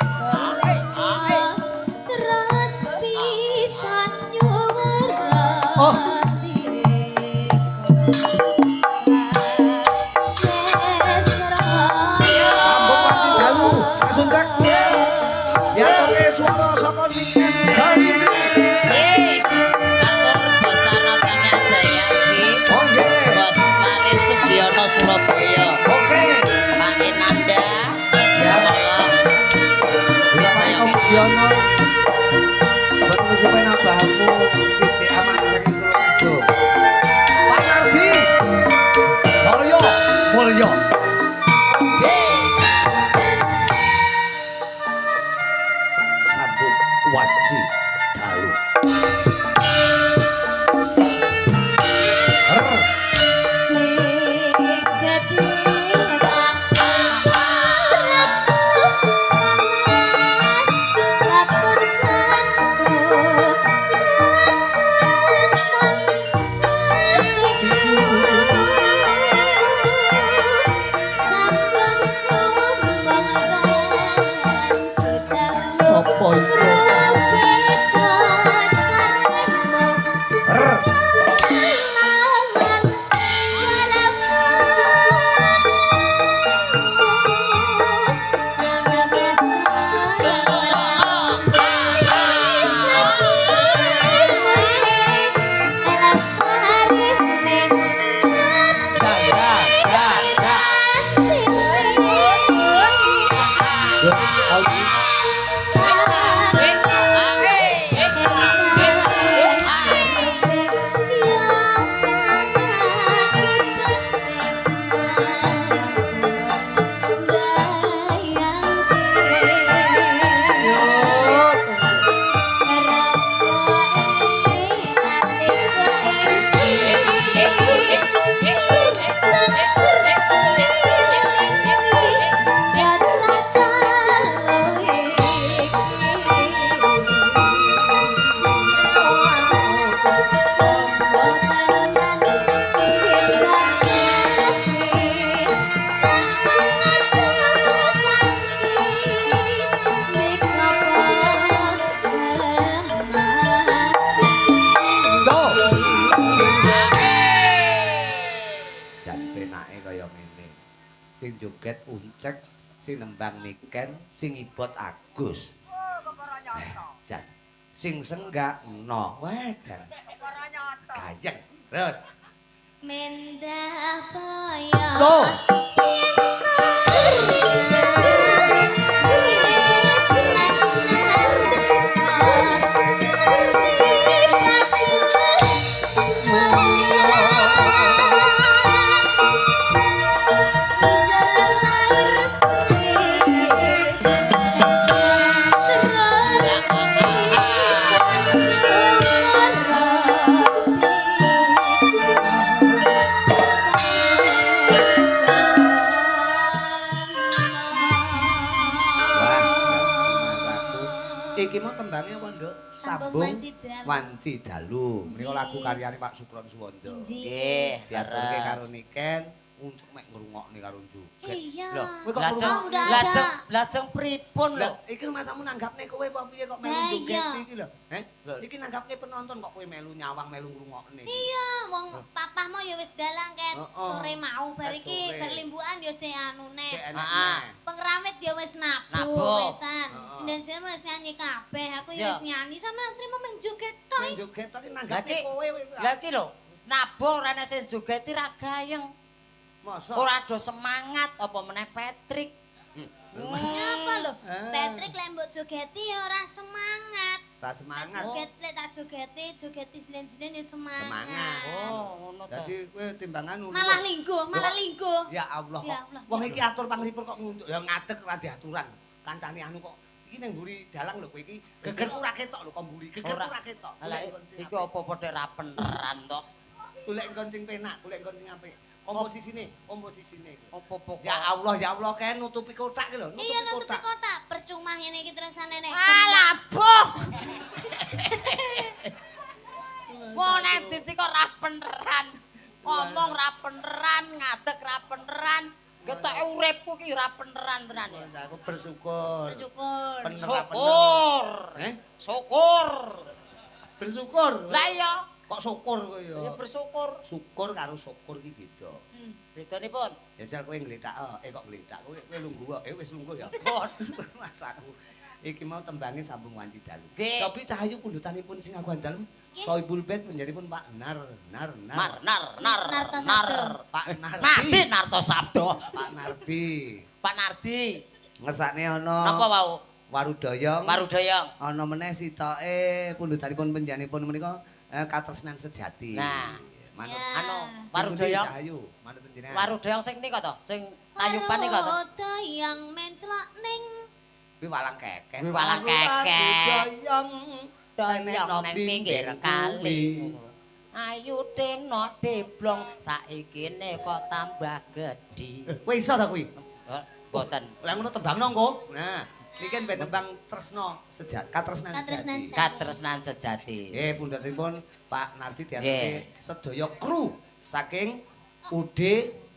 Sulastya terus Oh. Sambung Wanci Dalu, langsung cek. Diaturke swara saka Niken Salindri. Nggih. Katur Bos Tarno Jaya nggih. Oh nggih. Bos Paris Sugiono Surabaya. Oke. Pak Enanda. Ya. Bapak Eko Mudiono. Boten kesuwen abahmu sithik aman saking Tulungagung. Pak Nardi. Mulya, mulya. Sambung Wanci Dalu. Apa iku? Rrr. Ya, ya, ya, ya. Yo, aku iki. Loh. Jan penake kaya ngene. Sing joget Uncek, sing nembang Niken, sing ibot Agus. Jan. Sing senggak no. Wah, jan. Gayeng. Terus. Mendah boyo. Loh. Wah, mataku. Iki mau tembangnya apa, Nduk? Sambung Wanci Dalu. Menika lagu karyane Pak Sukron Suwondo. Nggih, Diaturke karo leres. Niken, untuk mek ngrungokne karo joget. Iya. Lho, kowe kok Lajeng Udah ada. lajeng lajeng pripun lho? Lah, iki masamu nanggapne kowe apa piye kok melu Lah, joget iya. iki lho? Heh? Iki nanggapne penonton kok kowe melu nyawang melu ngrungokne. Iya, wong papahmu ya wis dalang ket Heeh. sore mau bar Ket iki sore. bar limbukan ya cek anune. Cek enak Ah. neh. Pengramit ya wis nabuh Nabuh. wisan. Heeh. Sinden-sinden wis nyanyi kabeh, aku ya Iya. wis nyanyi sama trimo meng joget tok. Main joget tok iki nanggapne Lah, kowe. Lah iki lho, nabuh ora ana sing jogeti ra gayeng. Mosok. Ora do semangat apa meneh Patrick. Apa lho? Ah. Patrick lek mbok jogeti ya ora semangat. Ra Tak semangat. joget lek tak jogeti, jogeti sinden-sinden ya semangat. Semangat. Oh, ngono to. Dadi kowe timbangan ngono. Malah lingguh, malah lingguh. Ya Allah. Ya kok. Allah. Wong iki atur panglipur kok ngunduk. Ya ngadeg ora diaturan. Kancane anu kok iki ning mburi dalang lho kowe iki. Gegerku ora ketok lho kok mburi. Gegerku Ora. ora ketok. Lah iki apa-apa tek ra peneran to? Golek nggon sing penak, golek nggon sing apik. Komposisine, komposisine. Apa-apa kok. Ya Allah, ya Allah, kae nutupi kotak iki lho, nutupi Iya nutupi kotak. kotak, percuma ngene iki terusane nek. Alah, boh. Wong nek titi kok ra peneran. Ngomong ra peneran, ngadeg ra peneran. Ketoke uripku ki ra peneran tenan ya. Aku bersyukur. Bersyukur. Bener ra bener. Syukur. Eh? Syukur. Bersyukur. Lah iya, Kok syukur kowe ya? Ya bersyukur. Syukur karo syukur ki beda. Bedanipun. Ya jal kowe ngletak, kok ngletak kowe kowe lungguh kok. Wis lungguh ya. Mas aku. Iki mau tembange sambung wanci dalu. Cobi Cahayu pundutanipun sing aku dalem Sohibul Bait panjenenganipun Pak Nar Nar Nar. Mar nar nar nar. Pak Nardi. Nardi Narto Sabdo. Pak Nardi. Pak Nardi. Ngersakne ana Napa wau? Warudoyong. Warudoyong. Ana meneh sitoke pundutanipun panjenenganipun menika katresnan sejati. Nah, manut anu Warudoyong. Cahayu, manut panjenengan. Warudoyong sing nika to, sing tayuban nika to. Warudoyong menclok ning kuwi walang kekek. Kuwi walang kekek. Warudoyong doyong nang pinggir kali. Ayu teno deblong saikine kok tambah gedhi. Kowe iso ta kuwi? Mboten. Lah ngono tembangno engko. Nah, iki ben tembang tresna sejati, katresnan sejati. Katresnan sejati. Nggih, pundhutipun Pak Nardi diaturke sedaya kru saking UD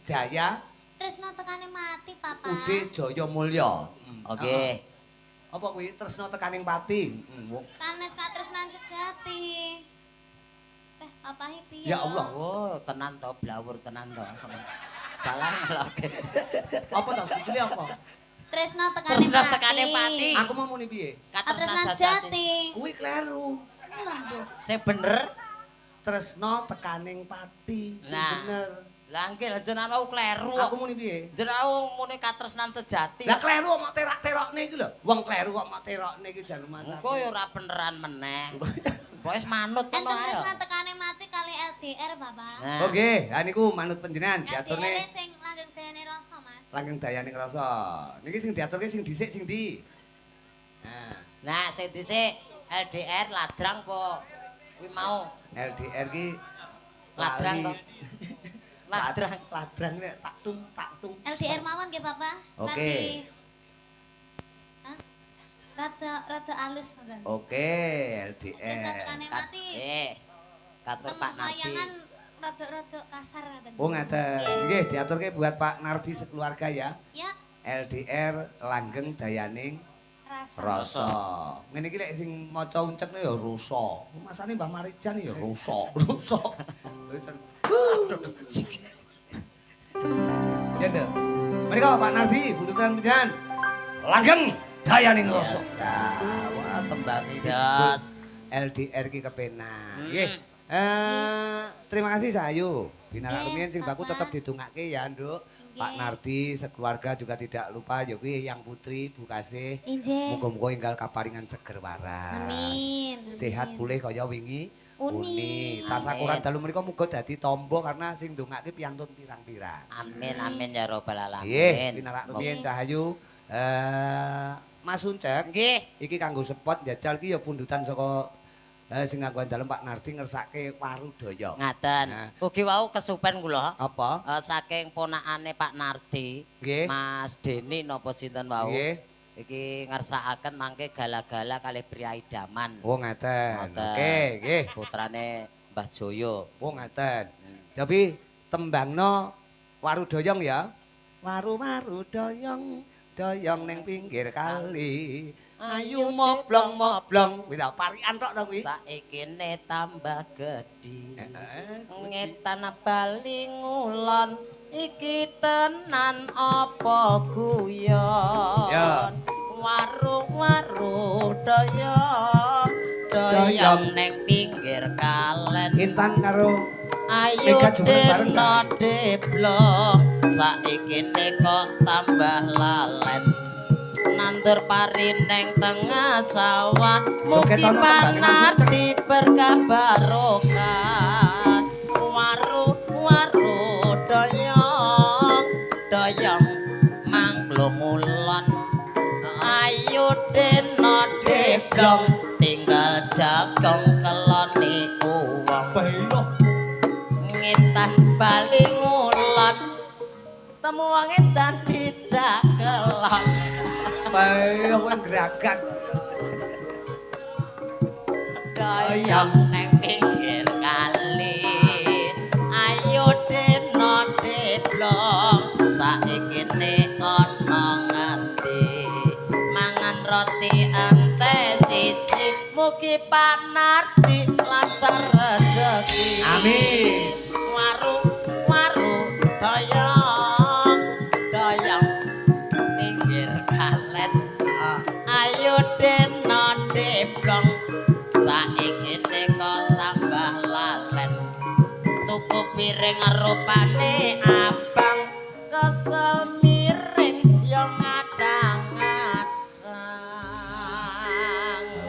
Jaya Tresna tekane mati, Papa. UD Jaya Mulya. Oke. Apa kuwi tresna tekaning pati? Sanes katresnan sejati. Papahe piye? Ya Allah. Oh, tenan to, blawur tenan to. Salah ngeloke. Apa to judule apa? Tresna tekane pati. Tresna tekane pati. Aku mau muni piye? Katresnan sejati. Kuwi kleru. Sing bener tresna tekaning pati. Sing bener. Lah nggih lha jenengan wau kleru. Aku muni piye? Jenengan wau muni katresnan sejati. Lah kleru kok mok terak-terokne iki lho. Wong kleru kok mok terokne iki jan mantap. Engko ya ora beneran meneh. Pokoke wis manut ngono ae. Enten tresna tekane mati kali LDR, Bapak. Oh nggih, ha niku manut panjenengan diaturne. LDR sing langgeng dayane rasa, Mas. Langgeng dayane rasa. Niki sing diaturke sing dhisik sing ndi? Nah, nah sing dhisik LDR ladrang apa kuwi mau? LDR ki ladrang to. Ladrang, ladrang nek tak tung tak tung. LDR mawon nggih, Bapak. Oke. Hah? Rada alus ngoten. Oke, LDR. Tekane mati. Katur Pak Nardi. Layangan rada-rada kasar ngoten. Oh, ngaten. Nggih, diaturke buat Pak Nardi sekeluarga ya. Ya. LDR langgeng dayaning rasa. Rasa. Ngene iki lek sing maca uncekne ya rusa. Masane Mbah Marijan ya rusa, rusa. Ya nduk. Menika Pak Nardi, buntutan panjenengan. Langgeng dayaning rasa. Wah, tembange jos. LDR ki kepenak. Nggih. Terima kasih Sayu. Binarak rumiyin sing baku tetep didongake ya, Nduk. Pak Nardi sekeluarga juga tidak lupa ya kuwi Yang Putri Bu Kasih. Muga-muga enggal kaparingan seger waras. Amin. Sehat pulih kaya wingi uni. Tasakuran dalu menika muga dadi tombo karena sing ndongake piantun pirang-pirang. Amin amin ya robbal alamin. Nggih, pinarak rumiyin Cahayu. Mas Uncek. Nggih. Iki kanggo spot njajal ki ya pundutan saka sing nganggo dalem Pak Nardi ngersake Warudaya. Ngaten. Nah. Ugi wau kesupen kula. Apa? Saking ponakane Pak Nardi. Nggih. Mas Deni napa sinten wau? Nggih. Iki ngersakaken mangke gala-gala kalih priyayi daman. Oh ngaten. Oke, nggih. Putrane Mbah Joyo. Oh ngaten. Tapi tembangno Warudoyong ya. Waru-waru doyong, doyong ning pinggir kali. Ayu moblong-moblong. Kuwi ta parikan tok ta kuwi. Saikine tambah gedhi. Ngetan bali ngulon iki tenan apa guyon. Waru-waru doyong, doyong ning pinggir kalen. Intan karo Ayu deno deblong saikine kok tambah lalen. Nandur pari neng tengah sawah mugi Pak Nardi berkah barokah. Waru-waru doyong, doyong mangklung ngulon. Ayu deno deblong tinggal jagong keloni uwong. Ngetan bali ngulon temu wong edan dijak kelon. Bae kowe gragat. Doyong neng pinggir kali. Ayo deno deblong saikine ana ngendi. Mangan roti ente siji mugi Pak Nardi lancar rezeki. rejeki. Amin. Waru waru doyong doyong pinggir kalen. Ayo deno deblong saiki kok tambah lalen. Tuku piring rupane abang kesel miring yo ngadang-ngadang.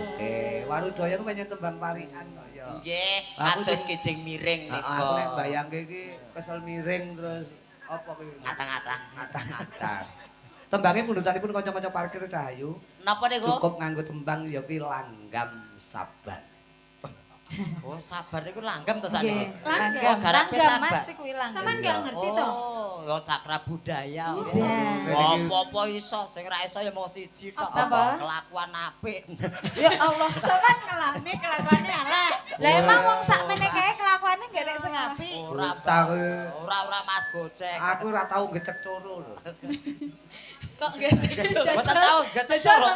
Oke, waru doyong pancen tembang parikan kok ya. Nggih, Aku kados kijing miring niku. Aku nek bayangke iki kesel miring terus apa kuwi? Ngatang-ngatang. Ngatang-ngatang. Tembange pundutanipun kanca-kanca parkir Cahayu. Napa niku? Cukup nganggo tembang ya kuwi langgam sabar. Oh, sabar niku langgam to sakniki. Langgam. Oh, garape Langgam sabar. Mas kuwi langgam. Sampeyan nggak ngerti to? Oh, yo cakra budaya. Iya. Apa-apa iso, sing ra iso ya mung siji tok. Apa? Kelakuan apik. Ya Allah. Sampeyan ngelane kelakuane elek. Lah emang wong sakmene kae kelakuane nggak nek sing apik. Ora, ora ora Mas Gocek. Aku ora tau ngecek coro lho. Kok gecek Mboten tau gecek coro.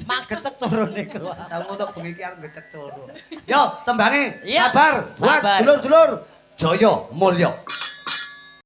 Mang gecek coro niku. Tau ngono bengi iki arep ngecek coro. Yo, tembange Iya, sabar buat sabar. dulur-dulur Jaya Mulya.